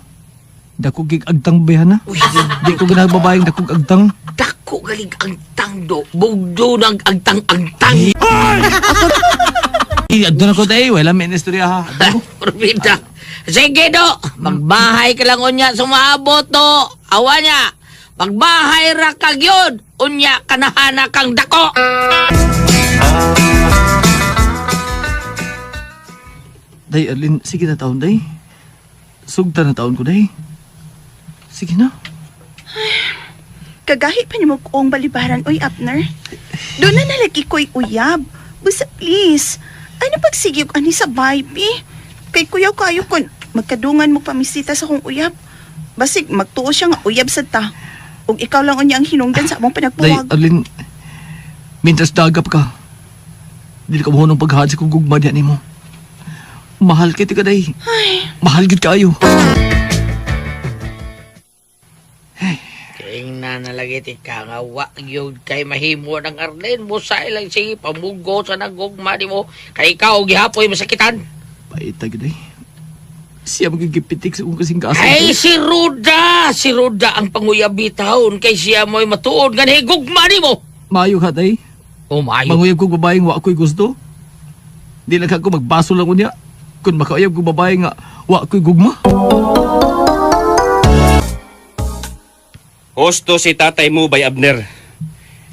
Dako gig agtang bayhana. Uy, Di ko ganahan babaeng dakog agtang. dako galing ang tangdo. Bugdo ng agtang agtang. Eh, adto na ko tayo. Wala may istorya ha. Adto ko. Provida. Sige do, magbahay ka lang unya sumaabot do. Awa niya. Magbahay ra ka gyud. Unya kanahana kang dako. Day, Arlene, sige na taon, day. Sugta na taon ko, day. Sige na. Kagahi pa nimo koong balibaran, oy Abner. Doon na nalagi ko'y uyab. Busa please. Ano pagsigig ani sa baby? Kay kuyaw kayo kun magkadungan mo pamisita sa kong uyab. Basig magtuo siya nga uyab sa ta. Ug ikaw lang unya ang hinungdan sa among Day, pinagbuwag. Arlene, mientras dagap ka, dili ka mohunong paghahad sa kong gugma diyan nimo. Mahal kita ka, day. Mahal gid kaayo. King na nalagi ti ka nga wa gyud kay mahimo ng Arlen mo sa ilang sige pamugo sa nagugma nimo kay ikaw gihapoy masakitan. Paita gid, day. Siya magigipitik sa kong kasing-kasing. Ay si Ruda, si Ruda ang panguyab bitawon kay siya mo'y matuod nga gugma nimo. Maayo ka, day. Oh, maayo. Manguyab kong babaeng wa ko'y gusto. Di lang ako magbaso lang unya. Kung makauyab kong babae nga wa ko'y gugma. Husto si tatay mo bay Abner.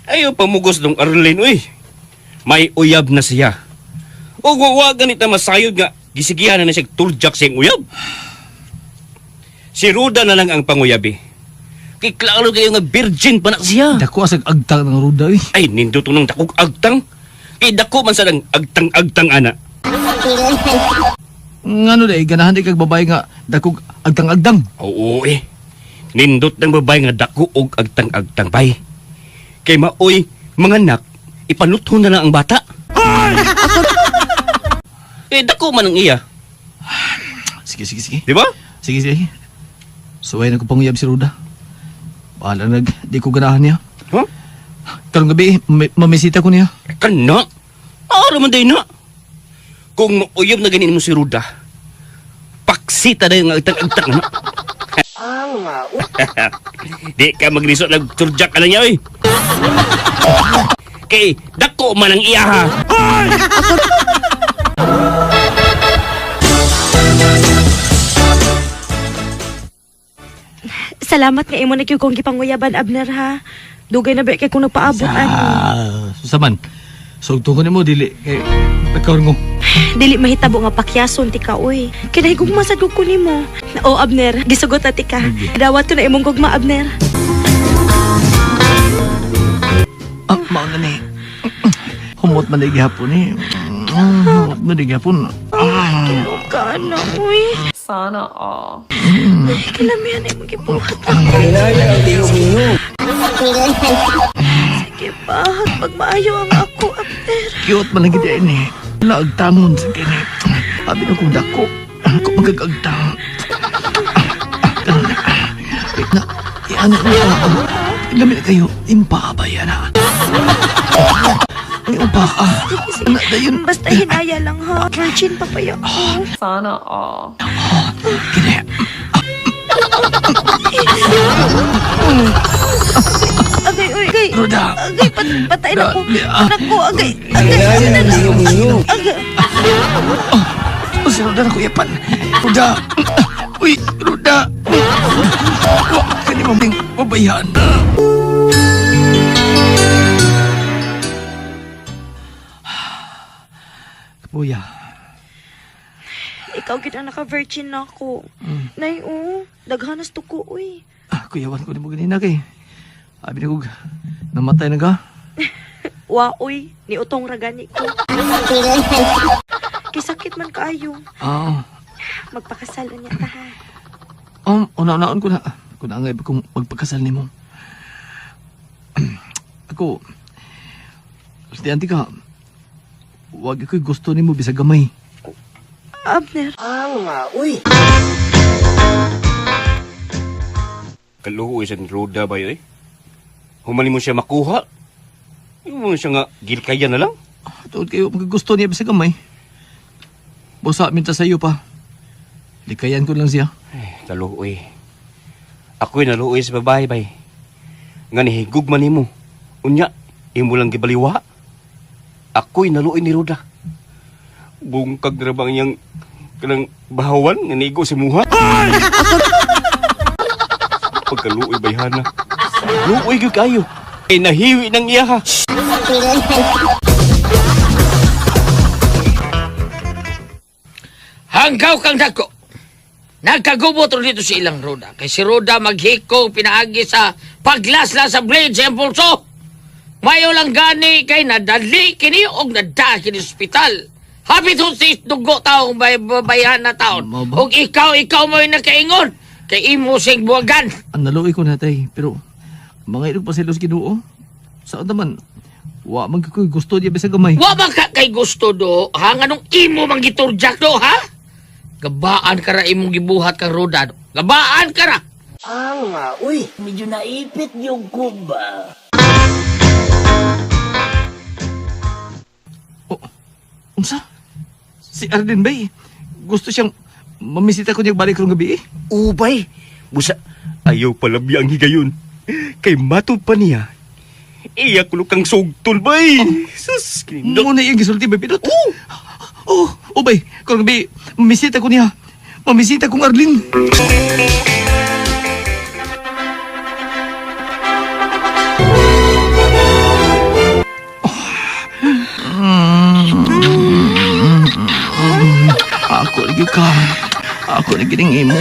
Ayo pamugos dong Arlene uy. May uyab na siya. O wa ganita masayod nga gisigihan na na siya turjak siyang uyab. Si Ruda na lang ang panguyabi. Kay klaro kayo nga virgin pa na siya. Dako asag agtang ng ruda eh. Ay nindot nang dakog agtang. Kay dako man sa lang agtang-agtang ana. Ngano day, ganahan di kag babae nga dakog agtang-agtang. Oo eh. Nindot ng babae nga dako og agtang-agtang bay. Kay maoy mga anak, ipanuthon na lang ang bata. Eh dako man ang iya, Sige, sige, sige. di ba? Sige, sige. Suway na ko panguyab si Ruda. Bahala nag, di ko ganahan niya. Huh? Karong gabi, mamisita ko niya. Kana? Ara man day na. Kung mauyab na ganin mo si Ruda, paksita na yung agtang-agtang na. Di ka maglisod nag turjak ka na niya, oy. Kay dako man ang iya ha. Salamat nga imo na gyud kong gipanguyaban Abner ha. Dugay na ba kay kung nagpaabot ani. Ah, susaman. Sugtong ko nimo dili kay nagkaroon ko. Dili mahitabo nga pakyason ti ka oy. Kay nahigugma sad ko nimo. O Abner, gisugot na ti ka. Dawat to na imong gugma Abner. Ah, mao na ni. Humot man di gihapon eh. Humot man di gihapon. Ah, Ka na oy. Sana all. Ay, kalamihan na imong gibuhat ako. Sige pa, pagmaayo ang ako Abner. Cute man lang gid ini. Wala agtangon sa kini. Abi na kong dako. Ako magagagtang. Ano na? Wait na. Iano na. Lami na kayo. Impa ba yan ha? Ang paa. Sige, Na, dayon. Basta hinaya lang ha. Virgin pa pa ako. Sana all. Kini. Agay, uy, agay. Ruda. Agay, patay na ko. Ah. Naku, agay. Agay, agay. Agay. Oh, si Ruda na kuyapan. Ruda. Uy, Ruda. Wa kani mo mabayan. Kapuya. Ikaw gid ang naka-virgin na ako. Nay, oh, daghanas to ko, uy. Ah, kuyawan ko nimo ganina kay. Abi na kog namatay na ka. Wa, uy, ni utong ra gani ko. Kay sakit man kaayo. Ah, Magpakasal unya ta ha. una-unaon ko na. Kung angay ba kung magpakasal nimo. Ako, Estudyante ka, wag ako'y gusto nimo bisag gamay. Abner. Kaluoy sa Roda ba yun eh? Humali mo siya makuha. Yung mo siya nga gilkayan na lang. Tuod kayo, magkagusto niya bisag gamay. Busa, minta sa iyo pa. Likayan ko lang siya. Ay, kaluoy. Ako'y naluoy sa babae bay. Nga nihigug man nimo. Unya, imo lang gibaliwa. Ako'y naluoy ni Roda. Bungkag na bang iyang kanang bahawan nga nigo si muha. Pagkaluoy bayhana. Luoy gyud kayo. Ay nahiwi ng iya ha. Hanggaw kang dako. Nagkagubot ro dito si ilang Roda. Kay si Roda maghiko pinaagi sa paglasla sa blade sa iyang pulso. Mayo lang gani kay nadali kini og nadaa kini sa ospital. Hapit ho si dugo taong bayan na taon. Mao ba? Og ikaw mo'y nakaingon. Kay imo sing buwagan. Ang naluoy ko natay, pero mga ilog pa silos Ginoo. Saan naman, wa man ko'y gusto niya bisag gamay. Wa man ka kay gusto do, ha? Nganong imo man giturjak do, ha? Gabaan ka ra imong gibuhat kang Roda. Do. Gabaan ka ra. Oh, unsa? Si Arden bay, gusto siyang mamisita ko niya balik karong gabi eh. Ubay, busa ayaw palabya ang higayon. Kay matod pa niya. Iya kulo kang sugtol bay. Sus, kinindot. Muna iyang gisulti bay pindot. Oh, oh, oh bay, karong gabi mamisita ko niya. Mamisita kong Arlene. Ako lagi ka. Ako lagi ning imo.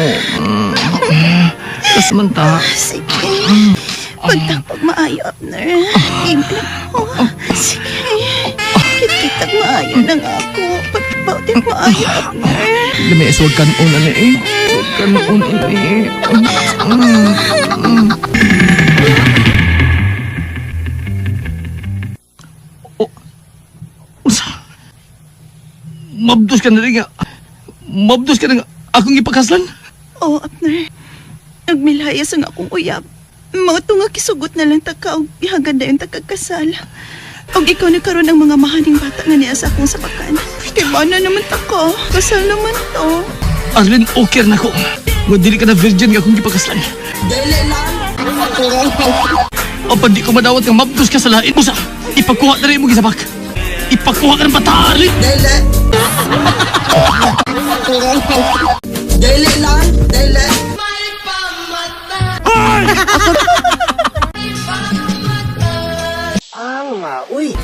Tas man ta. Sige. Pagtapag maayo, Abner. Ingla ko. Sige. Kitag maayo na nga ako. Pagpautin maayo, Abner. Lami iswag kanon ani eh. Iswag kanon ani eh. Oh. Unsa? Mabdos ka na rin nga. Mabdos ka na nga. Akong ipakaslan. Oh, Abner. Nagmilayas ang akong uyab. Mao to nga kisugot na lang taka og ihagad na yung takagkasal. Og ikaw na karon ang mga mahaning bata nga niya sa akong sabakan. Kay na naman taka. Kasal naman to. Arlene, okay na ko. Nga dili ka na virgin nga akong gipakaslan. Apan di ko madawat nga mabdos ka sa lain mo sa ipakuha na rin mo gisabak. Ipakuha ka ng bata, Arlene.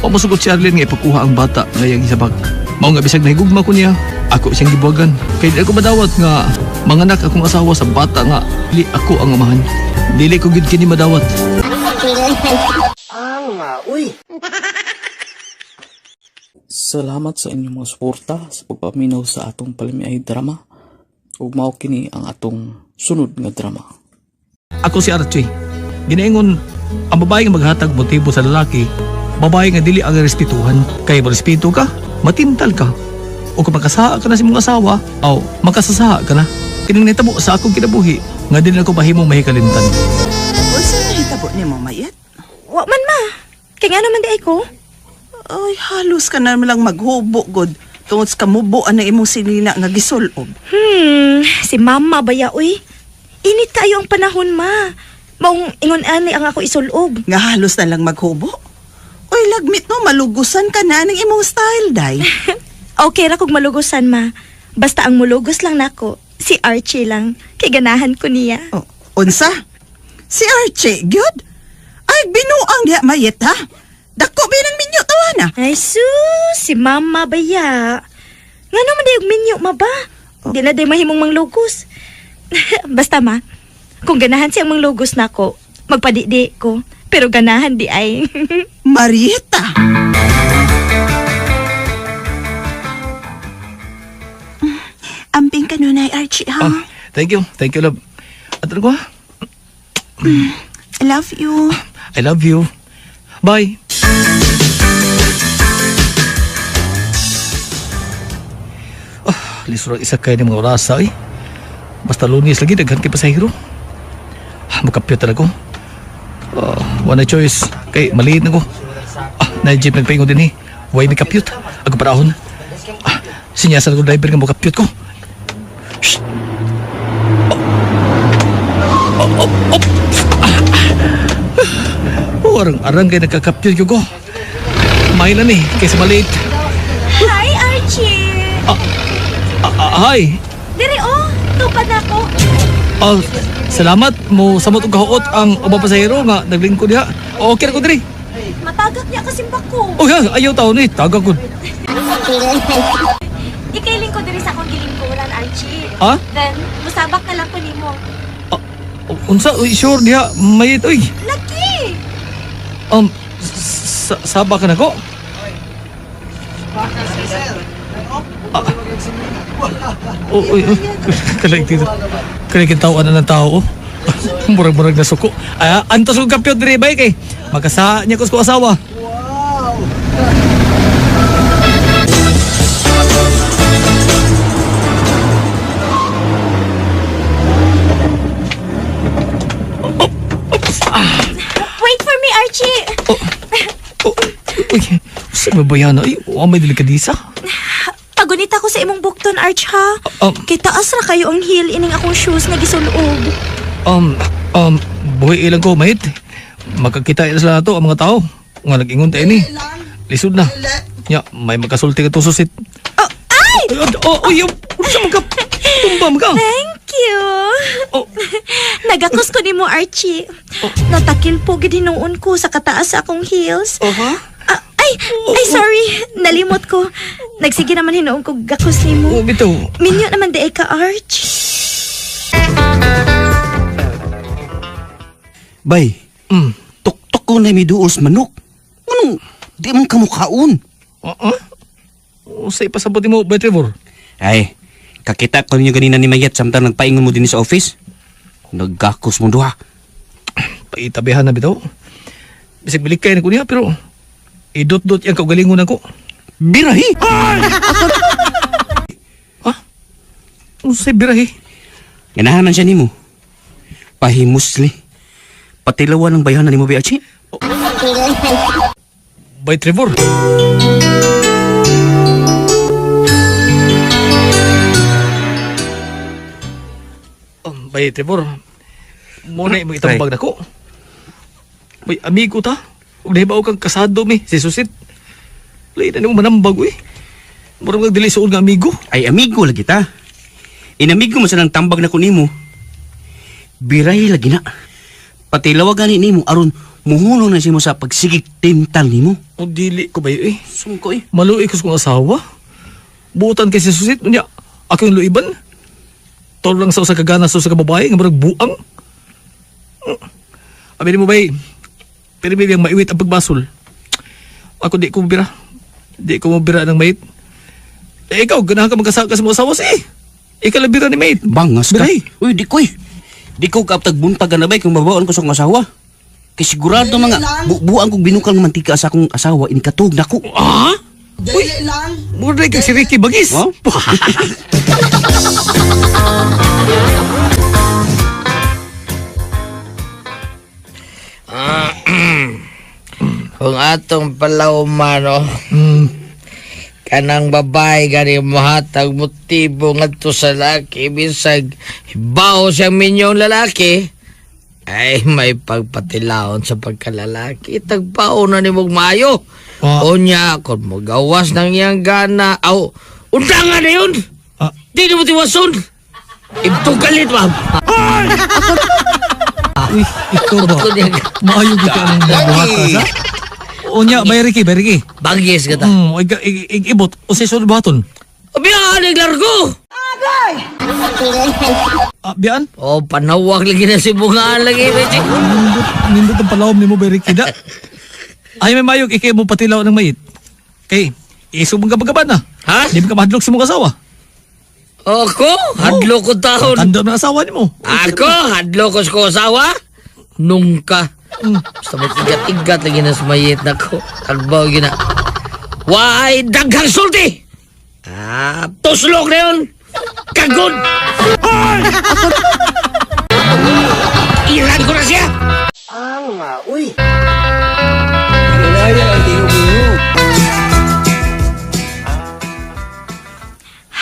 Pamusugot si Arlene nga ipakuha ang bata nga iyang gisabak. Mao nga bisag nahigugma ko niya, ako siyang gibuwagan. Kay di ako madawat nga manganak akong asawa sa bata nga dili ako ang amahan. Dili ko gyud kini madawat. Salamat sa inyong mga suporta sa pagpaminaw sa atong palamiay drama. Ug mao kini ang atong sunod nga drama. Ako si Archie. Ginaingon, ang babae nga maghatag motibo sa lalaki, babae nga dili ang respetuhan. Kay respeto ka, matintal ka. O kung makasaa ka na sa imong asawa, aw makasasaha ka na. Kining nahitabo sa akong kinabuhi, nga dili na ko mahimong mahikalimtan. Unsa nahitabo nimo, Mayet? Wa man ma. Kay nga naman di ay ko. Ay, halos ka na lang maghubo, god. Tungod sa kamubo ang imong sinina nga gisulob. Si mama baya uy. Init kayo ang panahon ma. Maong ingon ani ang ako isulob. Nga halos na lang maghubo. Uy, lagmit no, malugusan ka na ng imong style, day. Okay ra kog malugosan ma. Basta ang mulugos lang nako, si Archie lang. Kay ganahan ko niya. Oh, unsa? Si Archie, gyud? Ay, binuang diha, Mayet, ha? Dako binang minyo tawa na. Ay sus, si mama baya. Ngano man dayog minyo ma ba? Di na day mahimong manglugos. Basta ma, kung ganahan siyang manglugos nako, magpadidi ko. Pero ganahan di ay. Marieta! Amping kanunay, Archie, ha? Ah, thank you. Thank you, love. At ano ko, ha? I love you. I love you. Bye. Ah, lisura isa kay ni mga orasa eh. Basta Lunes lagi daghan kay pasahero. Ah, makapyo talaga ko. Ah, wala choice. Kay maliit na ko. Ah, na jeep nagpaingon din eh. Way may kapyot. Ako parahon. Ah, sinyasan ko driver nga mo kapyot ko. Shh. Oh, oh, oh, oh. Oh, arang-arang kay nagkakapyot ko ko. May na ni, kaysa maliit. Hi, Archie! Ah, ah, hi. Diri oh, tupad na ako. Ah, salamat mo samot og kahuot ang ubang pasahero nga naglingkod diha. Okay ra ko diri. Matagak niya kasimbak ko. Oh, ya, ayaw taon ni, taga ko. Ikailing ko diri sa akong gilingkuran, Archie. Ha? Then, musabak na lang ko nimo. Unsa uy, sure diha mayit oy. Laki! Saba ka na ko. Ah. Oh, uy, uy. Kalag dito. Kalag yung tao, ano ng tao, oh. Murag-murag na suko. Ay, antos kong kapyot diri bay kay. Makasa niya ko sa asawa. Wait for me, Archie! Oh, uy, sa babayana, ay, wa may delikadisa. Pagunita ko sa imong bukton, Arch, ha? Kay taas ra kayo ang heel ining akong shoes nga gisulob. Um, um, buhi ilang ko, mate. Magkakita ila sila nato ang mga tao. Nga nag-ingon tayo ni. Lisod na. Ya, may magkasulti ka to susit. Oh, ay! Ay, oh, oh, oh, unsa man ka? Tumba man ka. Thank you. Oh. Nagakos ko nimo, Archie. Natakil po gid hinuon ko sa kataas sa akong heels. Uh-huh. Ah, ay, ay sorry. Nalimot ko. Nagsige naman hinuon ko gakos nimo. Oh, bitaw. Minyo naman di ay ka, Arch. Bay, tuktok ko na may duol sa manok. Anong, di man kamukhaon. Oo. Usay pasabot mo, Bay Trevor. Ay, kakita ko ninyo ganina ni Mayet samtang nagpaingon mo din sa office. Nagkakos mo duha. Paitabihan na bitaw. Bisag bilik kay na ko niya, pero idot-dot yung kaugalingon ako. Birahi! Ha? Usay birahi? Ganahan man siya nimo. Pahimusli. Patilawan ang bayahan na nimo, Biachi. Bay Trevor. Bay Trevor, muna yung itambag na ko. Bay, amigo ta. Huwag na kang kasado mi, si Susit. Lain na nimo manambag, uy. Murag nagdili suod nga amigo. Ay, amigo lagi ta. Inamigo mo sa nang tambag na ko nimo. Biray lagi na. Patilawa gani nimo aron muhunong na siya mo sa pagsigig tintal nimo. O dili ko ba eh. Sungko eh. Maluoy ko sa kong asawa. Buutan kay si Susit. Unya, ako yung luiban. Tol lang sa usa ka gana sa usa ka babae nga murag buang. Abi mo bay, pero may maiwit ang pagbasol. Ako di ko mobira. Di ko mobira ng mait. Eh, ikaw, ganahan ka magkasaka sa mga asawa si. Ikaw lang bira ni mate. Bangas ka. Biray. Uy, di ko eh. Di ko kaaptag buntag na bay kung babawon ko sa akong asawa. Kay sigurado mga bubuan kong binukal ng mantika sa akong asawa inikatug na ko. Ah? Uy, mura kay si Ricky Bagis. Huh? Kung atong palawmano, kanang babae gani mohatag motibo ngadto sa laki bisag hibaw siyang minyong lalaki ay may pagpatilaon sa pagkalalaki tagpao na ni mong maayo. Unya kung mogawas ng iyang gana aw undangan na yun. Di na mo tiwason. Ibtugalit ma'am. Uy, ikaw ba? Maayo gyud ka ang buhat sa? Unya, bay Ricky, bay Ricky. Bagis ka ta. Ibot, unsay sunod buhaton? Biyan, largo! Ah, biyan? Oh, panawag lagi na si Bungaan lagi, Bechi. Nindot, nindot ang palawom ni mo, Ricky, da. Ay, may mayog, ikay mo patilaw ng mayit. Kay, isubong ka pagkaban na. Ha? Di mo ka mahadlok sa mong asawa. Ako? Hadlo ko taon. Tanda na asawa ni mo. Ako? Hadlo ko sa asawa? Nung ka. Basta mag-igat-igat lagi na sumayit na ko. Tagbaw gina. Why, daghang sulti! Ah, tuslok na yun! Kagod! Iran ko na siya!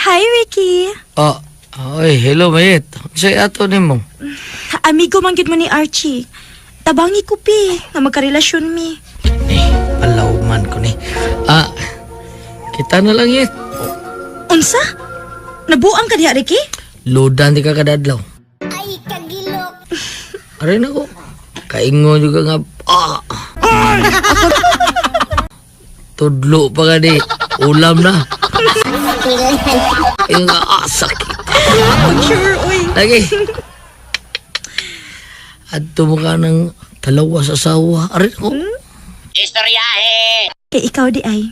Hi, Ricky. Oh, oy, hello, mayit. Sa'yo ato ni mo. Amigo man gyud mo ni Archie. Tabangi ko pi nga magkarelasyon mi. Eh, palaw man ko ni. Ah, kita na lang yit. Unsa? Nabuang ka diha, Ricky? Ludan di ka kadadlaw. Ay, kagilok. Aray na ko. Kaingo juga nga. Ah. Tudlo pa ka di. Ulam na. Yung nga, ah, sakit. Sure, uy. Lagi. Adto mo ka ng dalawa sa asawa. Aray ko. Kay ikaw di ay.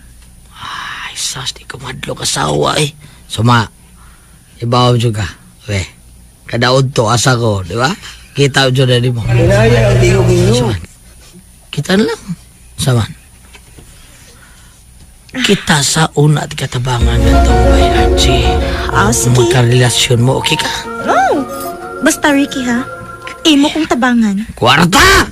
Ay, sas, di ko madlok asawa eh. Suma, ibaw juga. We, kadaod to, asa ko, di ba? Kita jud na di mo. Saman. Kita na lang. Saman. Kita sa una at katabangan ng bay, Archie. Ah, sige. Magkarelasyon mo, okay ka? Oh, basta Ricky ha. Imo kong tabangan. Kwarta!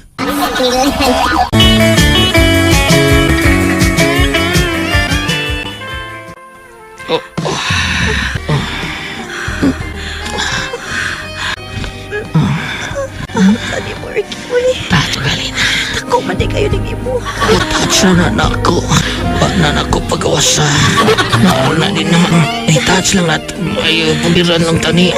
Sani mo, Ricky, uy. Tato galina. Tako man di kayo ning imuha. Touch na na ako. Wa na na ako pagawasa. Nauna din naman. Ay, touch lang at ay, puliran lang tani.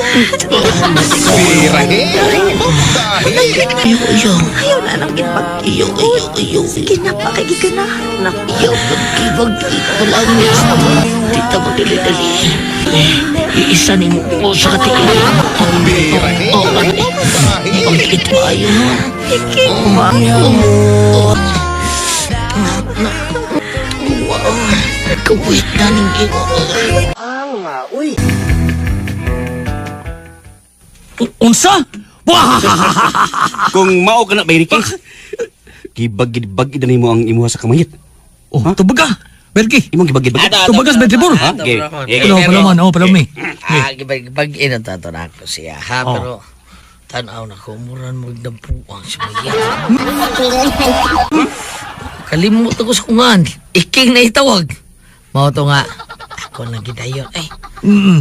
Birahe! Bombahe! Ayaw, ayaw. Ayaw na nang ipag... Ayaw, ayaw, ayaw. Sige na pa, kay giganahan na. Ayaw, pagkibag, walang Tita mo dali-dali. Iisa ni mo sa katingin. Birahe! Oh, Bombahe! Ang liit mo ayaw. Ricky, Oh, Wow. Kawit na ning imo. Unsa? Wah! Kung mao ka na bay Ricky. Gibagid-bagid na nimo ang imuha sa kamayit. Oh, tubaga. Berki. Imong gibagid-bagid. Tubagas, Bentribur. Ha? Okay. Palaw, palaw man. Oh, palaw mi. Ah, gibag-ina ta to na ako siya, ha? Oh. Pero, tanaw na ko, muran mo nagdampuang si Maya. Kalimot ako sa kungan. Iking na itawag. Mao to nga, ako nang gidayon. Ay,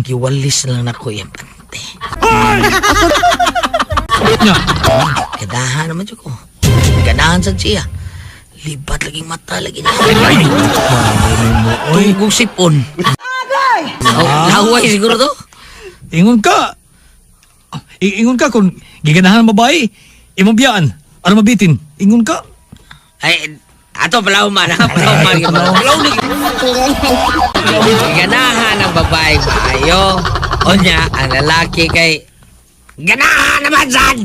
giwalis na lang nako yung pante. Nya. Ganahan naman siya ko. Ganahan sa siya. Libat laging mata lagi niya. Ay! Oy. Tugong sipon. Oh, laway siguro to. Ingon ka. Ingon ka kung giganahan ang babae, imong biyaan. Ano mabitin? Ingon ka. Ay, ato palaw man, ha? Palaw man. Palaw ni. Ganahan ang babae maayo. O niya, ang lalaki kay ganahan naman san!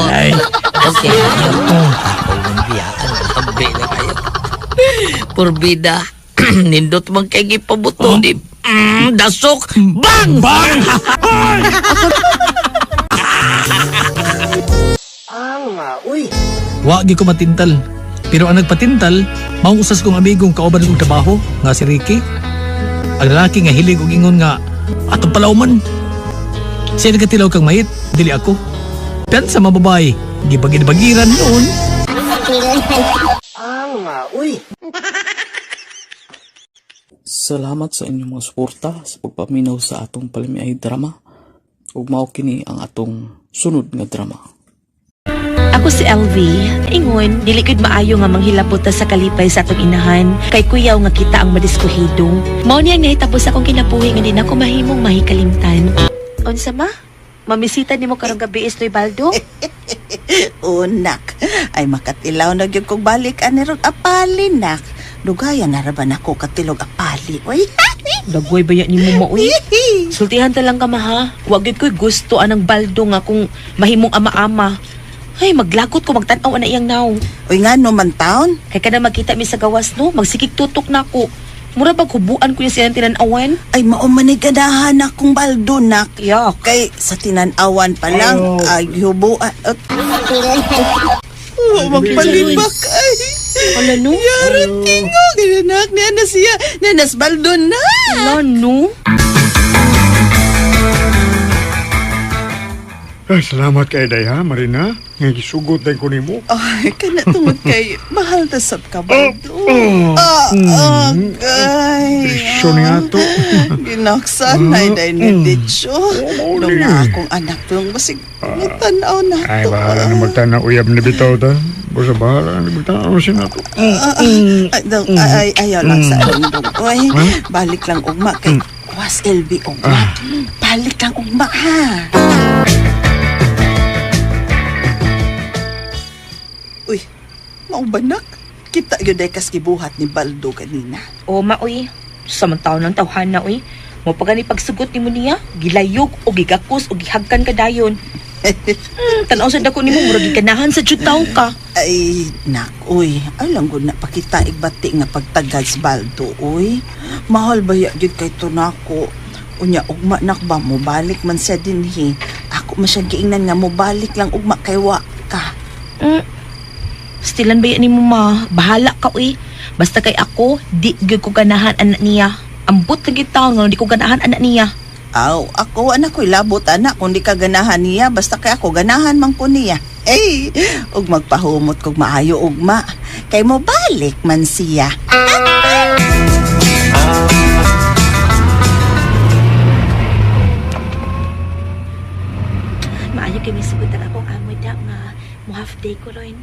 Ay. Okay. Ako yung biyaan. Labi na kayo. Purbida. Nindot man kay gipabuto ni dasok. Bang! Bang! Wa gi ko matintal. Pero ang nagpatintal, maong usas kong amigong kauban kong trabaho nga si Ricky. Ang lalaki nga hilig og ingon nga atong palauman. Siya nagkatilaw kang mayit, dili ako. Pian sa mga babae, gibagid-bagiran noon. Salamat sa inyong mga suporta sa pagpaminaw sa atong palimiay drama. Ug mao kini ang atong sunod nga drama. Ako si LV. Ingon, dili gud maayo nga manghilabot ta sa kalipay sa atong inahan kay kuyaw nga kita ang madiskuhido. Mao ni ang nahitabo sa akong kinabuhi nga di na ko mahimong mahikalimtan. Unsa ma? Mamisita nimo karong gabi Estoy Baldo? Unak, ay makatilaw na gyud kog balik ani ron apalin nak. Dugayan na ra ba nako katilog apali, oy. Dagway ba yan ni mo maoy? Sultihan ta lang ka ma ha. Wag gyud ko'y gusto anang baldo nga kung mahimong ama-ama. Ay, maglagot ko magtan-aw ana iyang naw. Uy nga no man taon. Kay kada magkita mi sa gawas no, magsikig tutok na ko. Mura bag hubuan ko yung siyang tinan-awan. Ay mao man ni ganahan akong baldo nak. Yak. Kay sa tinan-awan pa lang ay hubuan. Oh, magpalibak ay. Wala no? Yara tingog anak niya na siya. Nanas baldo na. Wala no? Ay, salamat kay Day ha, Marina. Nga gisugot day ko nimo. Ay, kana tungod kay mahal ta sab ka baldo. Oh, Ah, agay. Presyo ni ato. Ginaksan na day ni Dicho. mao Nung ni. na akong anak tulong basig tanaw na Ay, to. bahala na magtana uyab ni bitaw ta. Basta bahala na magtana siya na to. Ah, Ay, dong, ay, ay, ayaw lang sa dong. Uy, balik lang ugma kay was LB ugma. Balik lang ugma ha. Uy, maubanak. Kita yun ay kas gibuhat ni Baldo kanina. O maoy, samantaon ng tawhana oy. Mo pa gani pagsugot nimo niya, gilayog o gigakos o gihagkan ka dayon. Tan-aw sa dako nimo murag gikanahan sa jud taw ka. Ay, nak, uy. Ay lang gud na pakita igbati nga pagtagad sa Baldo, uy. Mahal ba ya gyud kay to nako. Unya ugma nak ba mo balik man siya dinhi. Ako man siyang giingnan nga mobalik lang ugma kay wa ka. Stilan ba yan nimo ma? Bahala ka uy. Basta kay ako, di gyud ko ganahan anak niya. Ambot lagi taon nga di ko ganahan anak niya. Aw, ako anak ko'y labot anak kung di ka ganahan niya basta kay ako ganahan man ko niya. Ay, ug magpahumot kog maayo ugma kay mo balik man siya. Maayo kay may sugutan akong amo da nga mo half day ko ron.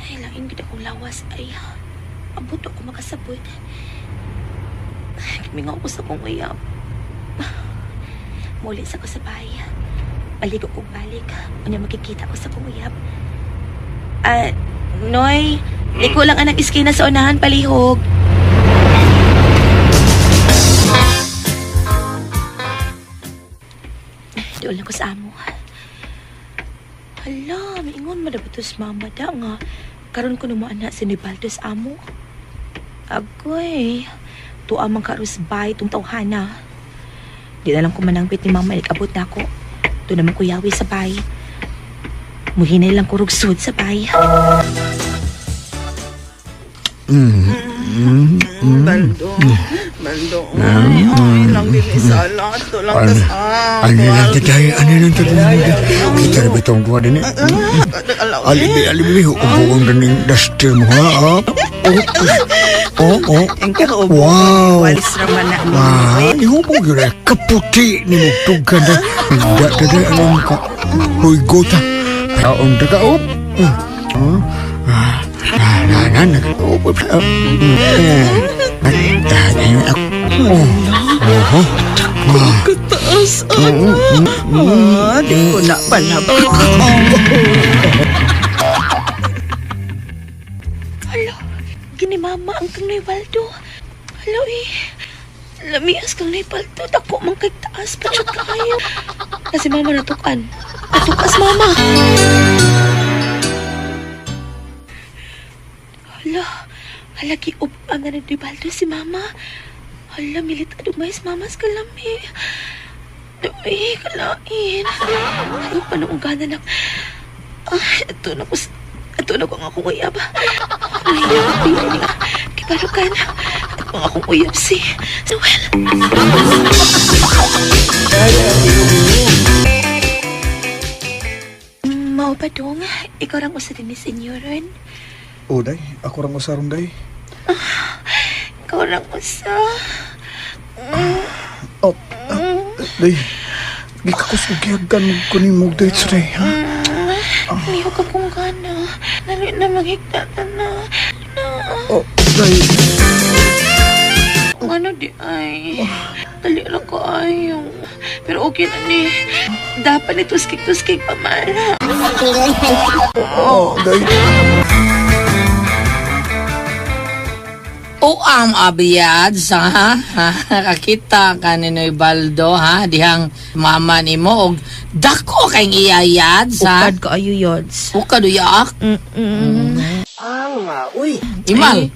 Ay, lain gid akong lawas ay abot ako makasabot. Ay, Mingaw ko sa kong uyab. Muli sa ko sa bahay. Balik ko balik. Unya makikita ko sa kong uyab. Ah, Noy, liko lang anang iskina sa unahan palihog. Doon lang ko sa amo. Hala, maingon madabatos mama da nga. Karon ko numuan na si Nibaldo sa amo. Agoy, tuwa man karos bay tong tawhana. Di na lang ko manangpit ni mama, ikabot na ako. Doon naman ko yawi sa bay. Muhinay lang ko rugsod sa bay. Baldo, Baldo, ay, ay, lang din isala. Ito lang tas, ah, Ano lang tatay, ano lang tatay. Kita na bitong kuha din eh. Alibi, alibi, ubuong ganing duster mo ha. Ah. Oh, oh, oh. Ang kaubo, Wow. walis raman na ni. Wah, ihubog yun eh. Kaputi ni mo tugan na. Hindi tatay, alam ka. Huy, gota. Taon ta ka, op. Ah, ah, na, na, na, op, op, op. Eh, ah, ah, oh, oh, oh. Kataas, anak. Ah, di ko na pala. Hala, gini mama ang kang Waldo. Hala eh. Lamias kang Waldo. Dako man kay taas pa siya kayo. Kasi mama natukan. Natukas mama. Hala, hala giub ang na ni Baldo si mama. Hala, milit adumay si mama sa kalami. Ay, kalain. Ay, paano gana na. Ay, ito na ko. Ito na ko ang akong uyab. Ay, ay, kibarukan. At ang akong uyab si Noel. Mao pa dong, ikaw rang usa din ni senyoron. Oh, day. Ako rang usaron, day. Ikaw rang usa. Oh, ah, day. Gikakusugyagan ko ni mo, day, day, ha? Miho ka kung gana. Dali na maghigta na na. Na. Oh, day. Kung ano di ay. Dali lang ko ayo. Pero okay na ni. Dapat ni tuskik-tuskik pa man. Oh, day. Uam abiyad sa ha? Kakita ka ni Noy Baldo ha dihang mama nimo og dako kay iyayad sa Ukad kaayo yads. Ukad uyak. Mm. Uy, imal.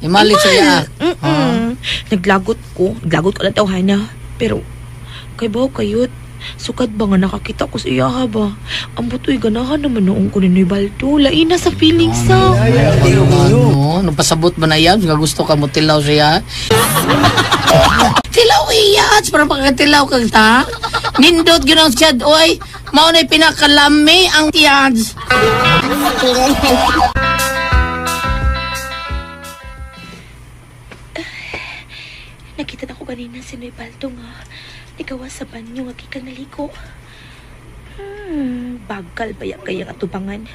Imal ito iya. Mm. Naglagot ko. Naglagot ko lang tawhana. Pero kay bawo kayot. Sukad ba nga nakakita ko sa iya ha ba? Ang butoy ganahan naman noong ko ni Noy Baldo. Lain na sa feelings sa. Ano, napasabot ba na yan? Nga gusto ka mo tilaw siya? Tilaw iya! Parang pagkatilaw kag ta. Nindot ginang siya, oy. Mao na'y pinakalami ang tiyads. Nakita na ko ganina si Noy Baldo nga. Nagawa sa banyo nga gikan naliko. Bagal ba ya kaya nga tubangan?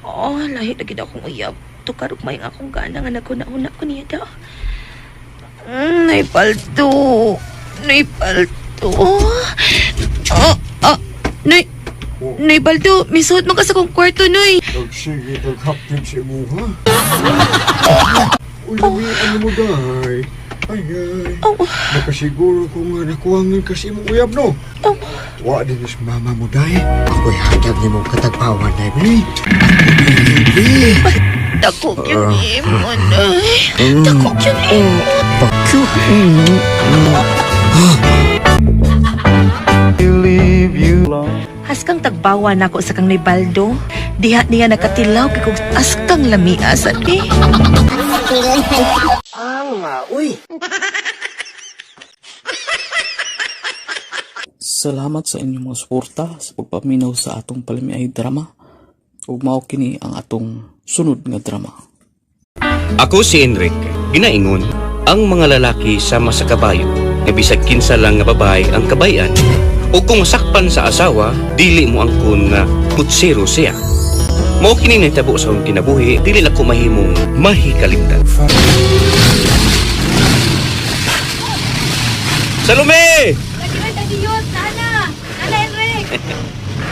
Oh, lahi na gid akong uyab. Tukarog may nga akong gana nga naguna-una ko niya da. Noy Baldo. Noy Baldo. Oh, oh, Noy. Noy Baldo, misuot man ka sa kong kwarto, Noy. Nagsige kaghapin si mo, ha? Ulami, ano mo dahay? Ay, ay. Oh. Nakasiguro ko nga nakuhangan kasi imong uyab, no? Oh. Wa din is mama mo, day. Ako'y hatag ni mo katagpawan, day, bi. Bi. Dako gyud imo, Noy. Dako gyud imo. Bakyo. Haskang tagbawa nako sa kang ni Baldo. Diha niya nakatilaw kay kog askang lamia sa ti. Salamat sa inyong mga suporta sa pagpaminaw sa atong palamiay drama. Ug mao kini ang atong sunod nga drama. Ako si Enric, ginaingon, ang mga lalaki sama sa kabayo, nga bisag kinsa lang nga babae ang kabayan. O kung sakpan sa asawa, dili mo angkon nga putsero siya. Mao kini nahitabo sa akong kinabuhi, dili na ko mahimong mahikalimtan. Salome!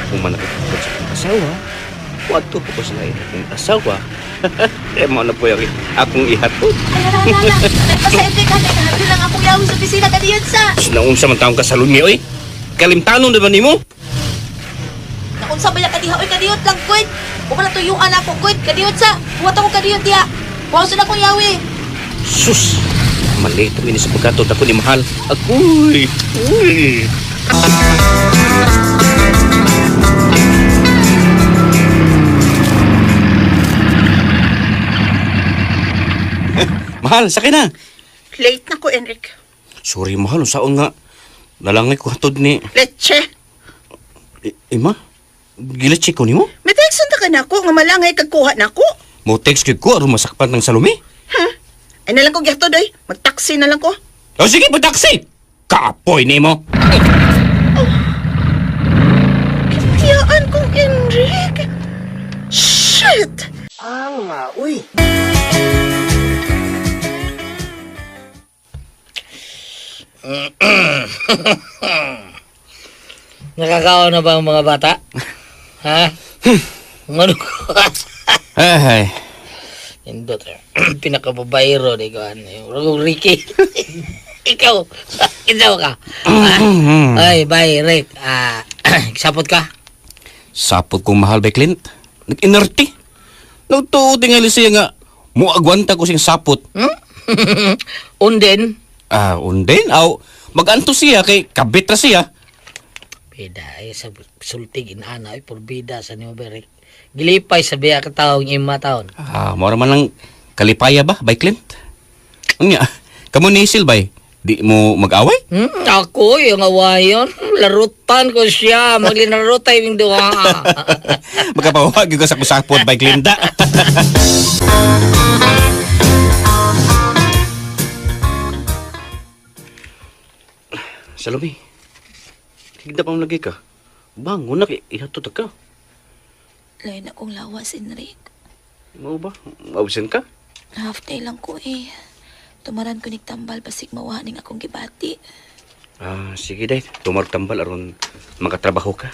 Kung manakit ko sa akong asawa, wadto po ko sa lain akong asawa. Eh, mo na po yung akong ihatod. Basta Enric, ha, lang akong yaw sa opisina kadiyon sa. Naunsa man taong kasalungi, oy. Kalimtanon na ba nimo? Naunsa ba ya kadiha oy kadiyot lang kwet. O pala tuyuan ako kwet kadiyot sa. Buhat ako kadiyot diha. Wa sa akong yawi. Sus! Malito ini sa pagkatod ako ni Mahal. Akoy! Uy! Mahal, sakay na. Late na ko, Enric. Sorry, mahal. Saon nga. Nalangay ko hatod ni... Leche. Ima? Gilatsi ko nimo? May text ta ka na ako nga malangay kagkuha na ako. Mo text gyud ko aron masakpan ng Salome. Ay na lang ko gihatod oy. Magtaksi na lang ko. O sige, pataksi! Kapoy nimo. Kiyaan kong Enric. Shit! Nakakaon na ba ang mga bata? Ha? Ano ko? Ay, Indot. Eh. Pinakababayro di ko ano. Rugong Ricky. Ikaw. Ikaw ka. Ah. Ay, bye, Rick. Ah, sapot ka. Sapot kong mahal by Clint. Nag-inerti. Nagtuo tingali siya nga, muagwanta ko siyang sapot. Unden. Ah, unden? Aw, mag-anto siya kay kabit ra siya. Bida, ay sa sultig inana ay porbida sa nimo ba, Rick. Gilipay sa biya ka taong ima taon. Ah, mora man lang kalipaya ba by Clint? Unya, kamo ni Isil bay, di mo mag-away? Ako yung awayon. Larutan ko siya. Maglinarutay yung duha. Magkapawag ko sa kusapot by Clinta. Salome, higda pa mo lagi ka. Bangon na, ihatod ka. Lain akong lawas, Enric. Mao ba? Absent ka? Half day lang ko eh. Tumaran ko nigtambal basig mawa ning akong gibati. Ah, sige day. Tumartambal aron makatrabaho ka.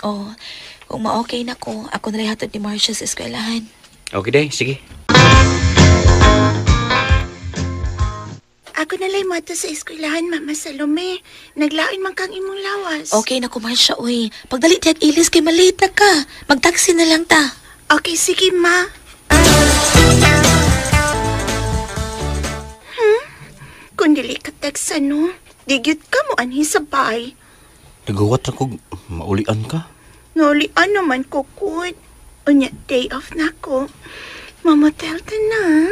Oh, kung ma-okay na ko, ako na hatod ni Marcia sa eskwelahan. Okay day, sige. Ako na lang mo sa eskwelahan, Mama Salome. Naglain man kang imong lawas. Okay na ko siya, uy. Pagdali tiyag ilis kay malate na ka. Magtaxi na lang ta. Okay, sige, ma. Kung dili ka text ano, digyot ka mo anhi sa bahay. Nagawa ra kog maulian ka. Naulian naman ko, kud. Unya, day off na ko. Mamotel ka na.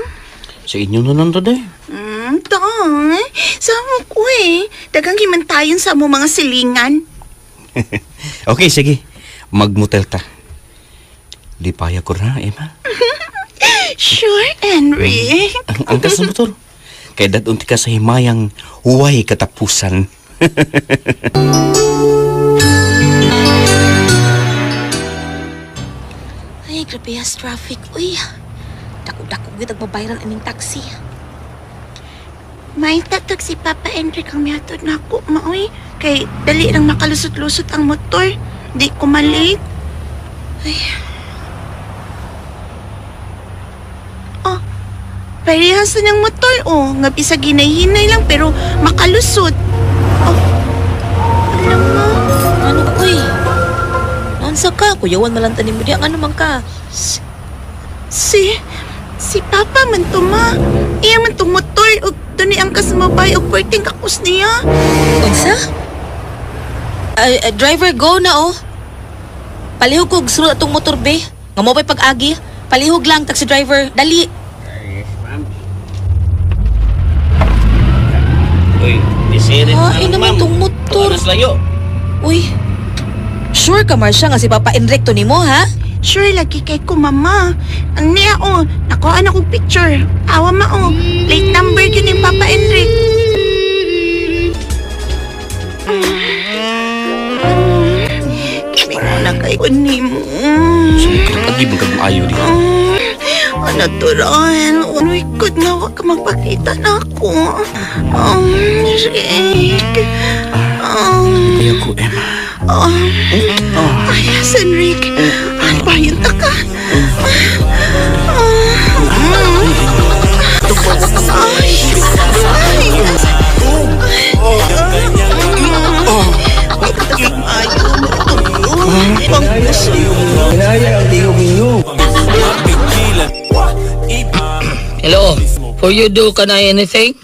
Sa inyo na lang to, day. Toy. Sama ko eh. Dagang himantayon sa mo mga silingan. Okay, sige. Magmotel ta. Lipaya ko na, Emma. Sure, Henry. Ang angkas ng motor. Kaya dadunti ka sa himayang huway katapusan. Ay, grabe has traffic. Uy, dako-dako gyud ang babayaran aning taxi. May tatag si Papa Enric ang mihatod na ako, maoy. Kay dali lang makalusot-lusot ang motor. Di ko malate. Ay. Oh, parehas na ng motor, oh. Nga bisa ginay-hinay lang pero makalusot. Oh, alam mo. Ano ka, uy? Naunsa ka? Kuyawan man lang tanim mo diya. Ano man ka? Si Papa man to, ma. Iya man tong motor. Og duni ang kasmabay og perting kakus niya. Unsa? Ay, driver, go na, oh. Palihog kog sulod atong motor, be. Nga mo pa'y pag-agi. Palihog lang, taxi driver. Dali. Uy, disirin Ay, naman tong motor. Tuwas layo. Uy, sure ka, Marcia, nga si Papa Enric to nimo, ha? Sure, lagi kay ko, mama. Ang niya, oh. Nakuha na kong picture. Awa ma, oh. Plate number yun ni Papa Enric. Kimi ko na kay ni mo. Lagi mo kag maayo di. Natural. Uy, good na wag ka magpakita na ako. Rick. Ayaw ko, Emma. Ay, Enric. Ay, bayan ta ka. Ay, ay. Hello. For you do can I anything?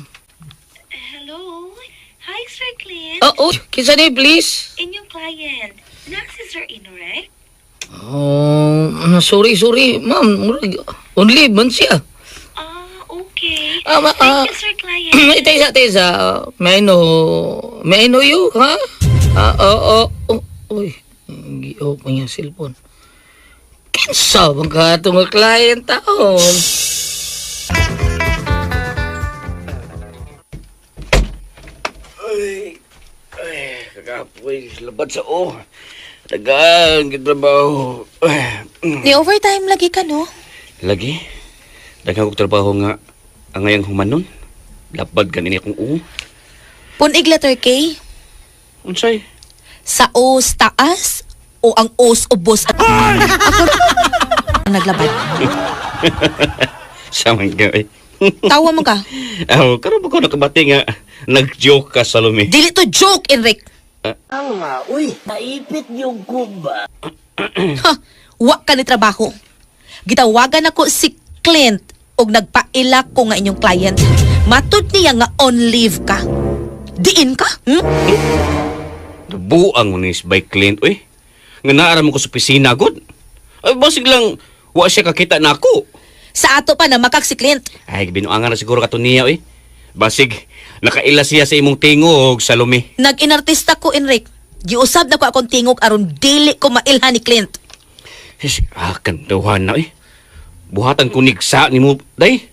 Hello? Hi, Sir Clint. Oh, oh, kinsa ni please? Inyong client. Na si Sir Inurek? Oh, sorry, sorry, ma'am. Murag, on leave man siya. Ah, okay. Ah, Thank you, Sir Client. Tesa, tesa. May I know you, ha? Ah, oh, oh, oh, uy. Gi-off pa niya cellphone. Kinsa bang ka itong client taon? Ay, ay, kakapoy, labad sa o. Tagaan, trabaho. Ay, Ni overtime lagi ka, no? Lagi, daghang kog trabaho nga ang ngayang humanon. Lapad ganin akong u. Punig letter K. Unsay? Sa O's taas o ang O's ubos at ako naglabad. Sa man ka, eh. Tawa mo ka. Aw, karon ba ko nakabati nga nag-joke ka Salome? Dili to joke, Enric. Uy, naipit yung kuba. Ha, wa ka ni trabaho. Gitawagan ako si Clint og nagpaila ko nga inyong client. Matud niya nga on leave ka. Diin ka? Hmm? Buang mo ni by Clint, uy. Nga naara mo ko sa opisina, god. Ay, basig lang, wa siya kakita na ako. Sa ato pa na makak si Clint. Ay, binuangan na siguro kato niya, uy. Basig, nakaila siya sa imong tingog, Salome. Nag-inartista ko, Enric. Giusab na ko akong tingog aron dili ko mailhan ni Clint. Sis, ah, kantuhan na, uy. Buhatan ko nigsa ni mo, day.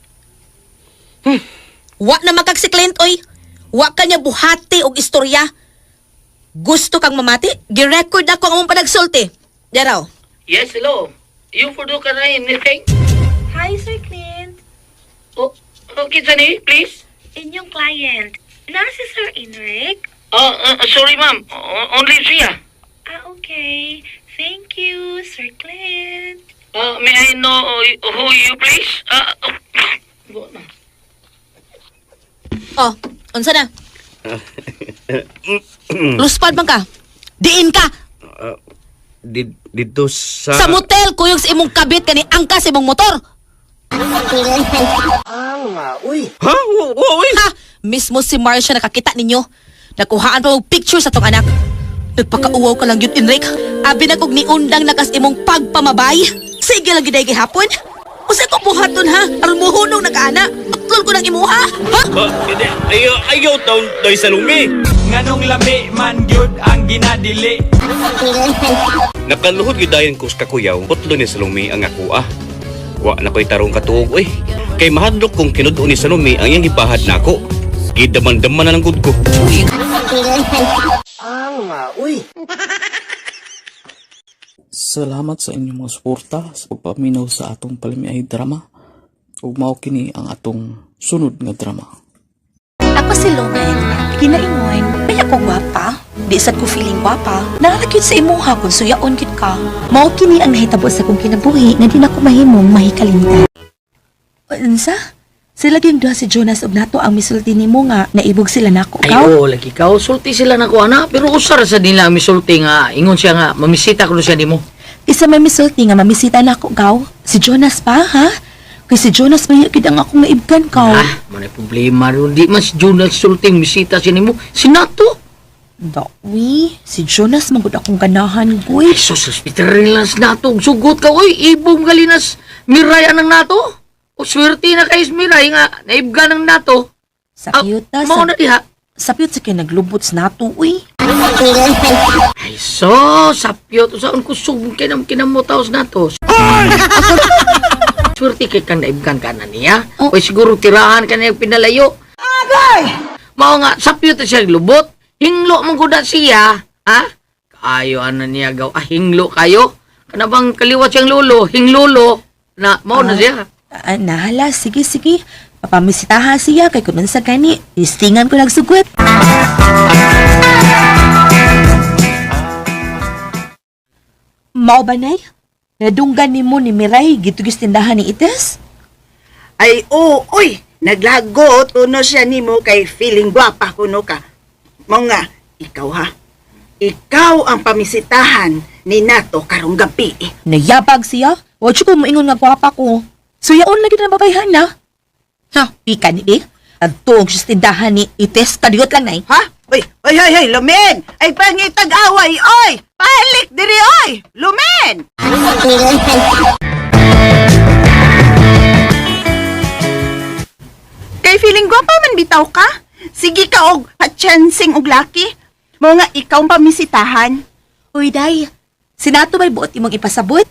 Wa na makak si Clint, oy. Wa ka niya buhati og istorya. Gusto kang mamati? Girecord ako ang among panagsulti. Daraw. Yes, hello. You for do can I anything? Hi, Sir Clint. Oh, oh, kinsa ni, please? Inyong client. Na si Sir Enric? Oh, sorry ma'am. On leave siya. Ah, okay. Thank you, Sir Clint. May I know who you please? Oh, na. Oh, unsa na? Luspad man ka. Diin ka. Dito sa... Sa motel kuyog sa imong kabit kani angka sa imong motor. Ha? Uy! Ha? Mismo si Marcia nakakita ninyo. Nakuhaan pa og picture sa tong anak. Nagpakauwaw ka lang yun, Enric. Abi na kog niundang nakas imong pagpamabay. Sige lang giday gihapon. Usa ko buhaton ha? Aron mohunong na ka ana. Utlol ko ng imuha. Ha? Ayaw, ayaw taon doy sa lumi. Nganong lami man gyud ang ginadili. Nakaluhod gyud dayon ko sa kakuyaw, putlo ni Salome ang ako ah. Wa na ko'y tarong katuog oy. Kay mahadlok kung kinud-o ni Salome ang iyang gibahad nako. Gidaman-daman na ng gud ko. Salamat sa inyong mga suporta sa pagpaminaw sa atong palimiay drama. Ug mao kini ang atong sunod nga drama. Ako si Lumen. Ginaingon, may ako gwapa. Di sad ko feeling gwapa. Naalakit sa imuha kung suyaon kit ka. Mao kini ang nahitabo sa kong kinabuhi nga di na ko mahimong mahikalimtan. Unsa? Sila gyud duha si Jonas ug nato ang misulti nimo nga naibog sila nako Ay, oo, lagi ka. Sulti sila na ko, ana. Pero usar sa nila ang misulti nga. Ingon siya nga, mamisita ko siya nimo. Isa may misulti nga mamisita nako gaw. Si Jonas pa ha? Kay si Jonas may gid ang akong naibgan kaw. Ah, manay problema ron. Di man si Jonas sulti, misita siya nimo. Si Nato. Dawi, si Jonas magud akong ganahan goy. Ay, sus, hospital rin lang si Nato. Sugot ka, oy, ibong galinas. Miray anang Nato. O, swerte na kay Miray nga, naibgan ng Nato. Sa cute na, Mao na diha. Sa cute sa kay naglubot sa nato uy. Ay, so, sapyot. Saan ko sub kinam kinamutaw sa Nato. Swerte kay kang naibgan ka na niya. Oh. O siguro tirahan ka niya pinalayo. Agay! Mao nga, sapyot na siya lubot. Hinglo man gud na siya. Ha? Kayo ana niya gaw. Ah, hinglo kayo. Kana bang kaliwat siyang lolo, hinglolo. Na, mao na siya. Ah, nahala, sige sige. Papamisitaha siya kay kunun sa gani. Tistingan ko nagsugot. Mao ba nay? Nadunggan nimo ni Miray gitugis tindahan ni Ites? Ay, oo, oy, naglagot uno siya nimo kay feeling gwapa kuno ka. Mao nga, ikaw ha. Ikaw ang pamisitahan ni Nato karong gabi. eh. Nayabag siya. Wa ko moingon nga gwapa ko. Suyaon lagi na babayhan na. Ha, pika ni eh. Adto ang siya sa tindahan ni Ites kadiyot lang nay. Ha? Oy, oy, oy, oy, Lumen! Ay, pangitag-away, oy! Palik diri, oy! Lumen! Kay feeling gwapa man bitaw ka? Sige ka og pa-chancing og laki. Mao nga ikaw ang pamisitahan. Uy, day. Sinato may buot imong ipasabot?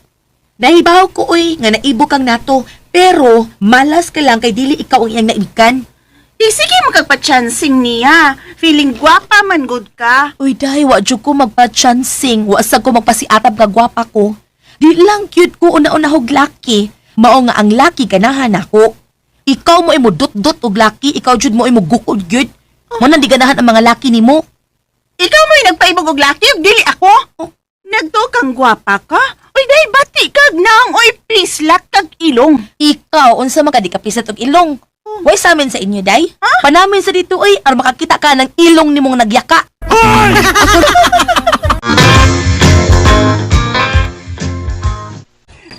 Nahibaw ko, uy, nga naibo kang nato. Pero, malas ka lang kay dili ikaw ang iyang naibigan. Di sige makagpa-chancing niya. Feeling gwapa man good ka. Uy, day, wa jud ko magpa-chancing. Wa sa ko magpasiatab nga gwapa ko. Di lang cute ko una-una hog laki. Mao nga ang laki ganahan ako. Ikaw mo imo dot-dot og laki, ikaw jud mo imo gukod gyud. Mo nang di ganahan ang mga laki nimo. Ikaw mo'y nagpaibog og laki ug dili ako. Nagto kang gwapa ka? Uy, day bati kag naong oy please kag ilong. Ikaw, unsa man ka di ka pisat og ilong. Way sa amin sa inyo, day. Panamin sa dito, oy, aron makakita ka ng ilong nimong nagyaka.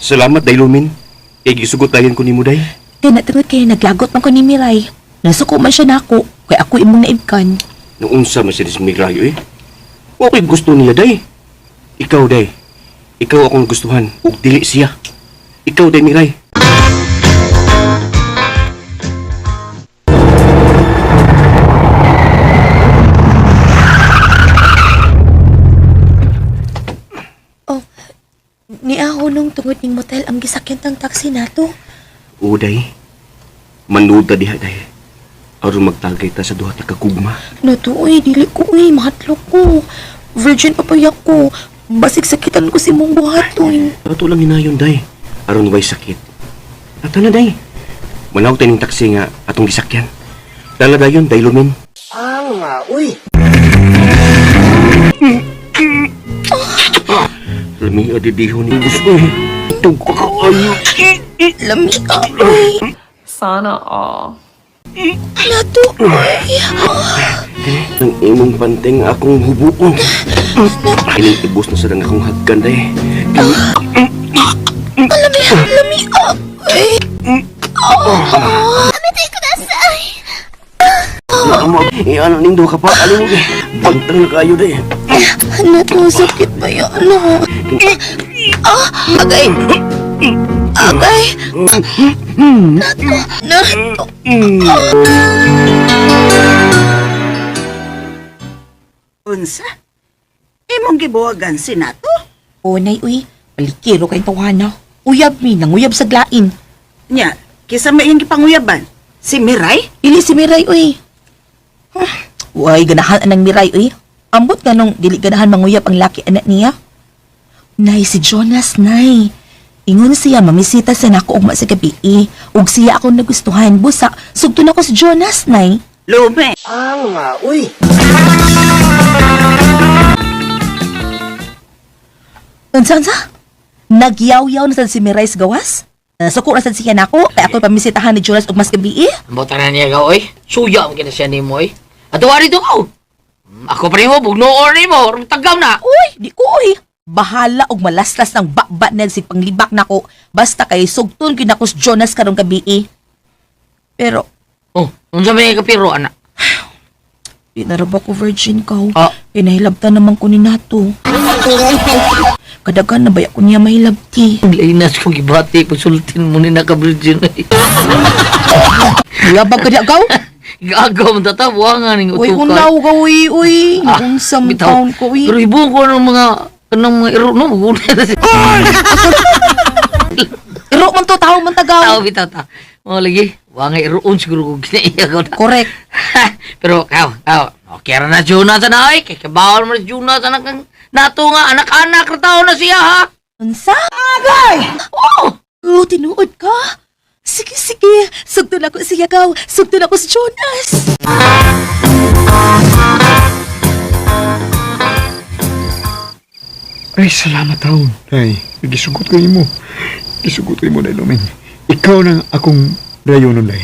Salamat day Lumin. Kay gisugot dayon ko nimo day. Kay natungod kay naglagot man ko ni Miray. Nasuko man siya nako, kay ako imong naibkan. Noon sa man siya ni Migrayo eh. Wa ko'y gusto niya day. Ikaw day. Ikaw akong gustuhan ug dili siya. Ikaw day Miray. Oh, niahunong tungod ning motel ang gisakyan tang taxi nato. Oo day. Manuda diha day. Aron magtagay ta sa duha ta ka gugma. Nato, oy, dili ko, oy, mahatlok ko. Virgin pa pa ko. Basig sakitan ko si mong buhaton. Ato lang hinayon day. Aron way sakit. Ato na day. Manawag tayo ng taxi nga atong gisakyan. Dala dayon day Lumin. Lami adidiho ni gusto eh. Itong kakaayo. Lami ka, oy. Sana all. Nato, uy. Ang imong panting akong hubuon. Kining ibos na sa lang akong hagkan day. Lami, lami, oh. Uy. Oh. Amitay ko na sa... Mo, iano ning duha ka pa alin Bantang na kayo day. Nato, sakit ba yun? Ano? Ah, agay. Agay. Nato, nato. Unsa? Imong gibuwagan si Nato? O, nay, uy. Palikiro kayong tawana. Uyab mi, nanguyab sa glain. Nya, kisa may iyang gipanguyaban? Si Miray? Dili si Miray, uy. Huh. Uy, ganahan anang Miray, uy. Ambot nga nung dili ganahan manguyab ang laki anak niya. Nay, si Jonas, nay. Ingon siya, mamisita sa nako ugma sa gabi. Eh. Ug siya akong nagustuhan. Busa, sugto na ko si Jonas, nay. Lume. Unsa, unsa? Nagyaw-yaw na sad si Miray sa gawas? Nasuko na sad siya nako, kaya ako pamisitahan ni Jonas ug mas gabi eh. Ang bota na niya ka, oy. Suya mo kina siya nimo, oy. Ato ari to ko. Ako pa nimo, bugnoor nimo, tagam na. Uy, di ko uy. Bahala og malaslas ng bakba na si panglibak nako. Basta kay sugton gyud nako si Jonas karong gabi eh. Pero Oh, unsa may kapiro ana? Di na ra ba ko virgin ka? Ah. Pinahilabtan naman ko ni Nato. Kadagan na ba ako niya mahilabti? Lainas kong gibati konsultin mo ni naka virgin. oy. Labag ka di agaw? Gagaw man tata buwangan ning Uy, utukan. unaw ka, uy, uy. Ah, Unsa man bitaw. taon ko, uy. Pero ibuong ko ng mga kanang mga iro no, maguna na siya. Iro man to, tao man tagaw. Tao bitaw ta. Oh lagi, wa nga iroon siguro ko ginaiya ko na. Correct. Pero kaw, kaw, okay ra na Jonas na ay, kay kabawal mo na Jonas anak ang nato nga anak-anak ra tao na siya ha. Unsa? Agay! Oh! Oh, tinuod ka. Sige, sige. Sugton ako siya gaw. Sugton ako si Jonas. Ay, salamat taon. Ay, gisugot ko imo. Gisugot ko imo, Dailumin. Ikaw na akong dayonon, day.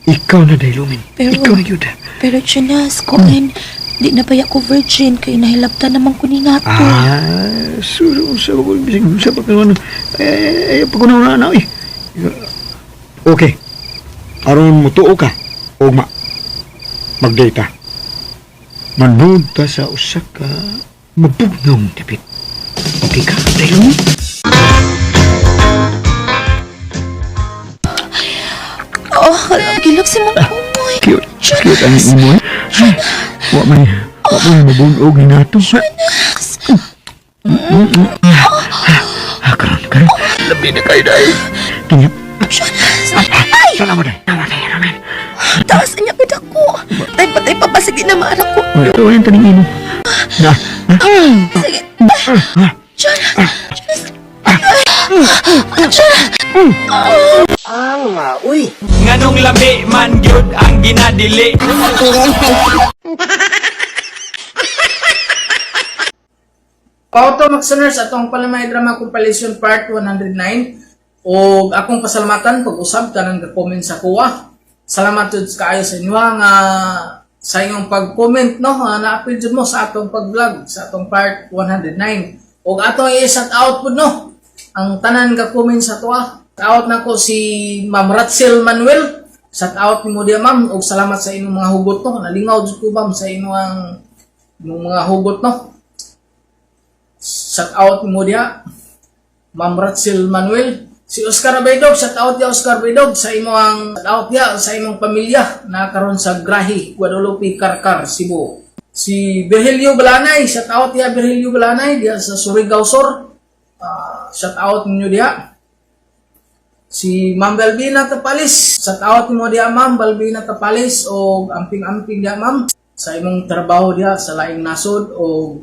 Ikaw na, Dailumin. Pero- Ikaw na yun. Pero Jonas, kuan, di na ba ako virgin kay nahilabtan naman ko ni Nato. Ah, suso, sa ko, bisig, sa pa ano. Ay, ay, pag na na, eh. Okay. Aron mo tuo ka, ugma. Magdata. Manood ta sa usa ka mabugnong dapit. Okay ka, Dailumin? Oh, gilok si mong kumoy. Cute. Cute ang imo. eh. Wa man mabunog ni nato. Ah, karon, karon. Labi na kayo dahil. Kanya. Jonas! Ay! Salamat dahil. Salamat dahil, Roman. Taas niya gud ako. Tay patay pa ba sige na maarak ko. Ito ang taning imo. Na. Sige. Jonas! Jonas! Jonas! Nganong lami man gyud ang ginadili. Pauto Maxoners atong Palamay Drama Compilation Part 109 o akong pasalamatan pag-usab tanang ga-comment sa kuwa. Salamat jud kaayo sa inyo nga sa inyong pag-comment no nga na-appeal jud mo sa atong pag-vlog sa atong part 109. Og atong i-shout out pud no ang tanan ga-comment sa tuwa. Out na ko si Ma'am Ratzel Manuel. Shout out nimo diya ma'am og salamat sa inyong mga hugot no. Nalingaw jud ko ma'am sa inyong inyong mga hugot no. Shout out mo diha. Ma'am Ratzel Manuel. Si Oscar Baydog, shout out diha Oscar Baydog sa imong shout out diha sa imong pamilya na karon sa Grahi, Guadalupe, Karkar, Cebu. Si Virgilio Balanay, shout out diha Virgilio Balanay diha sa Surigao Sur. Ah, shout out ninyo diha. Si Ma'am Balbina Tapalis, shout out mo diha Ma'am Balbina Tapalis o amping-amping diha Ma'am sa imong trabaho diha sa laing nasod o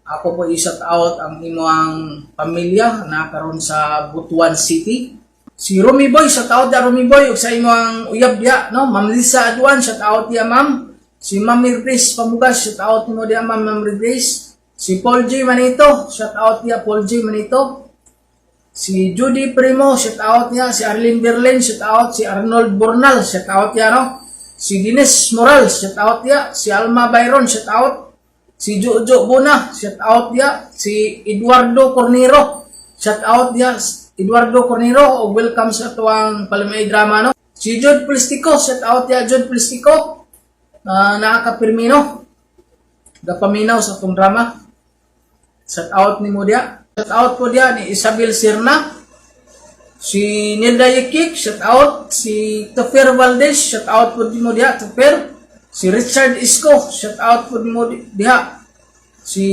ako po i-shout out ang imong pamilya na karon sa Butuan City. Si Rumi Boy, shout out ya Rumi Boy ug sa imong uyab diha no, Ma'am Lisa Aduan, shout out ya ma'am. Si Ma'am Grace Pamugas, shout out nimo diha ma'am Ma'am Grace. Si Paul J Manito, shout out ya Paul J Manito. Si Judy Primo, shout out niya. Si Arlene Berlin, shout out. Si Arnold Bornal, shout out niya, no? Si Dines Moral, shout out niya. Si Alma Byron, shout out. Si Jojo Buna, shout out niya. Si Eduardo Cornero, shout out niya. Eduardo Cornero, o welcome sa atuang Palamay Drama, no? Si Jude Plistico, shout out niya, Jude Plistico. Nakakapirmino. Gapaminaw sa atong drama. Shout out ni mo diya. Shout out po diya ni Isabel Sirna. Si Nilda Yekik, shout out. Si Tofer Valdez, shout out po mo diha, Tofer. Si Richard Isko, shout out po mo diha. Si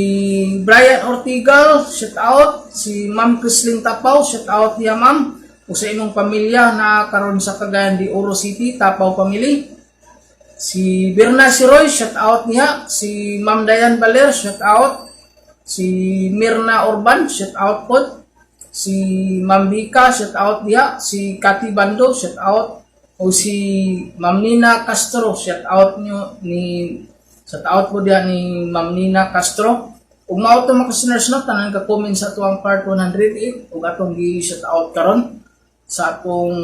Brian Ortigal, shout out. Si Ma'am Chrislyn Tapaw, shout out diha, ma'am. O sa imong pamilya na karon sa Cagayan de Oro City, Tapaw family. Si Berna Siroy, shout out niya. Si Ma'am Dayan Baler, shout out. Si Mirna Orban, shout out po. Si Ma'am Vika, shout out niya. Si Kati Bando, shout out. O si Ma'am Nina Castro, shout out nyo ni shout out po diya ni Ma'am Nina Castro. Ug mao to, mga listeners, no, tanan ka comment sa atuang part 108 ug atong gi shout out karon sa atong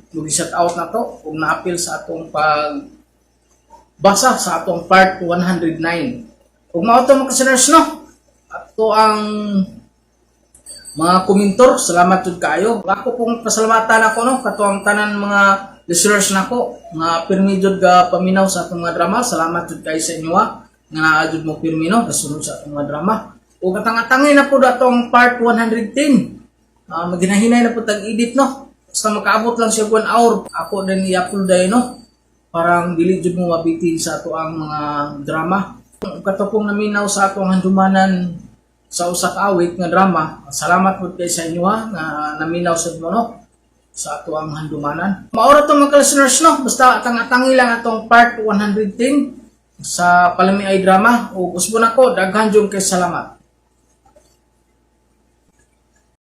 gi shout out na to ug naapil sa atong pag basa sa atong part 109. Ug mao to, mga listeners, no. Ato ang mga komentor, salamat jud kaayo. Ako pong pasalamatan ako, no, katuang tanan mga listeners nako nga pirmi jud ga paminaw sa atong mga drama. Salamat jud kaayo sa inyo ha, nga naa jud mo pirmi, no, kasunod sa atong mga drama. Ug katang-atangay na po atong part 110. Maginahinay na po tag-edit, no. Basta makaabot lang siya 1 hour. Ako din i-upload dayon, no. Parang dili jud mo mabitin sa ato ang mga drama. Kato pong naminaw sa atong handumanan sa usa ka awit nga drama. Salamat po kay sa inyo ha, nga naminaw sa mo, no, sa ato ang handumanan. Maura to, mga listeners, no. Basta tang-atangi lang atong part 110 sa Palami ay Drama. O usbon ako, daghan jud kay salamat.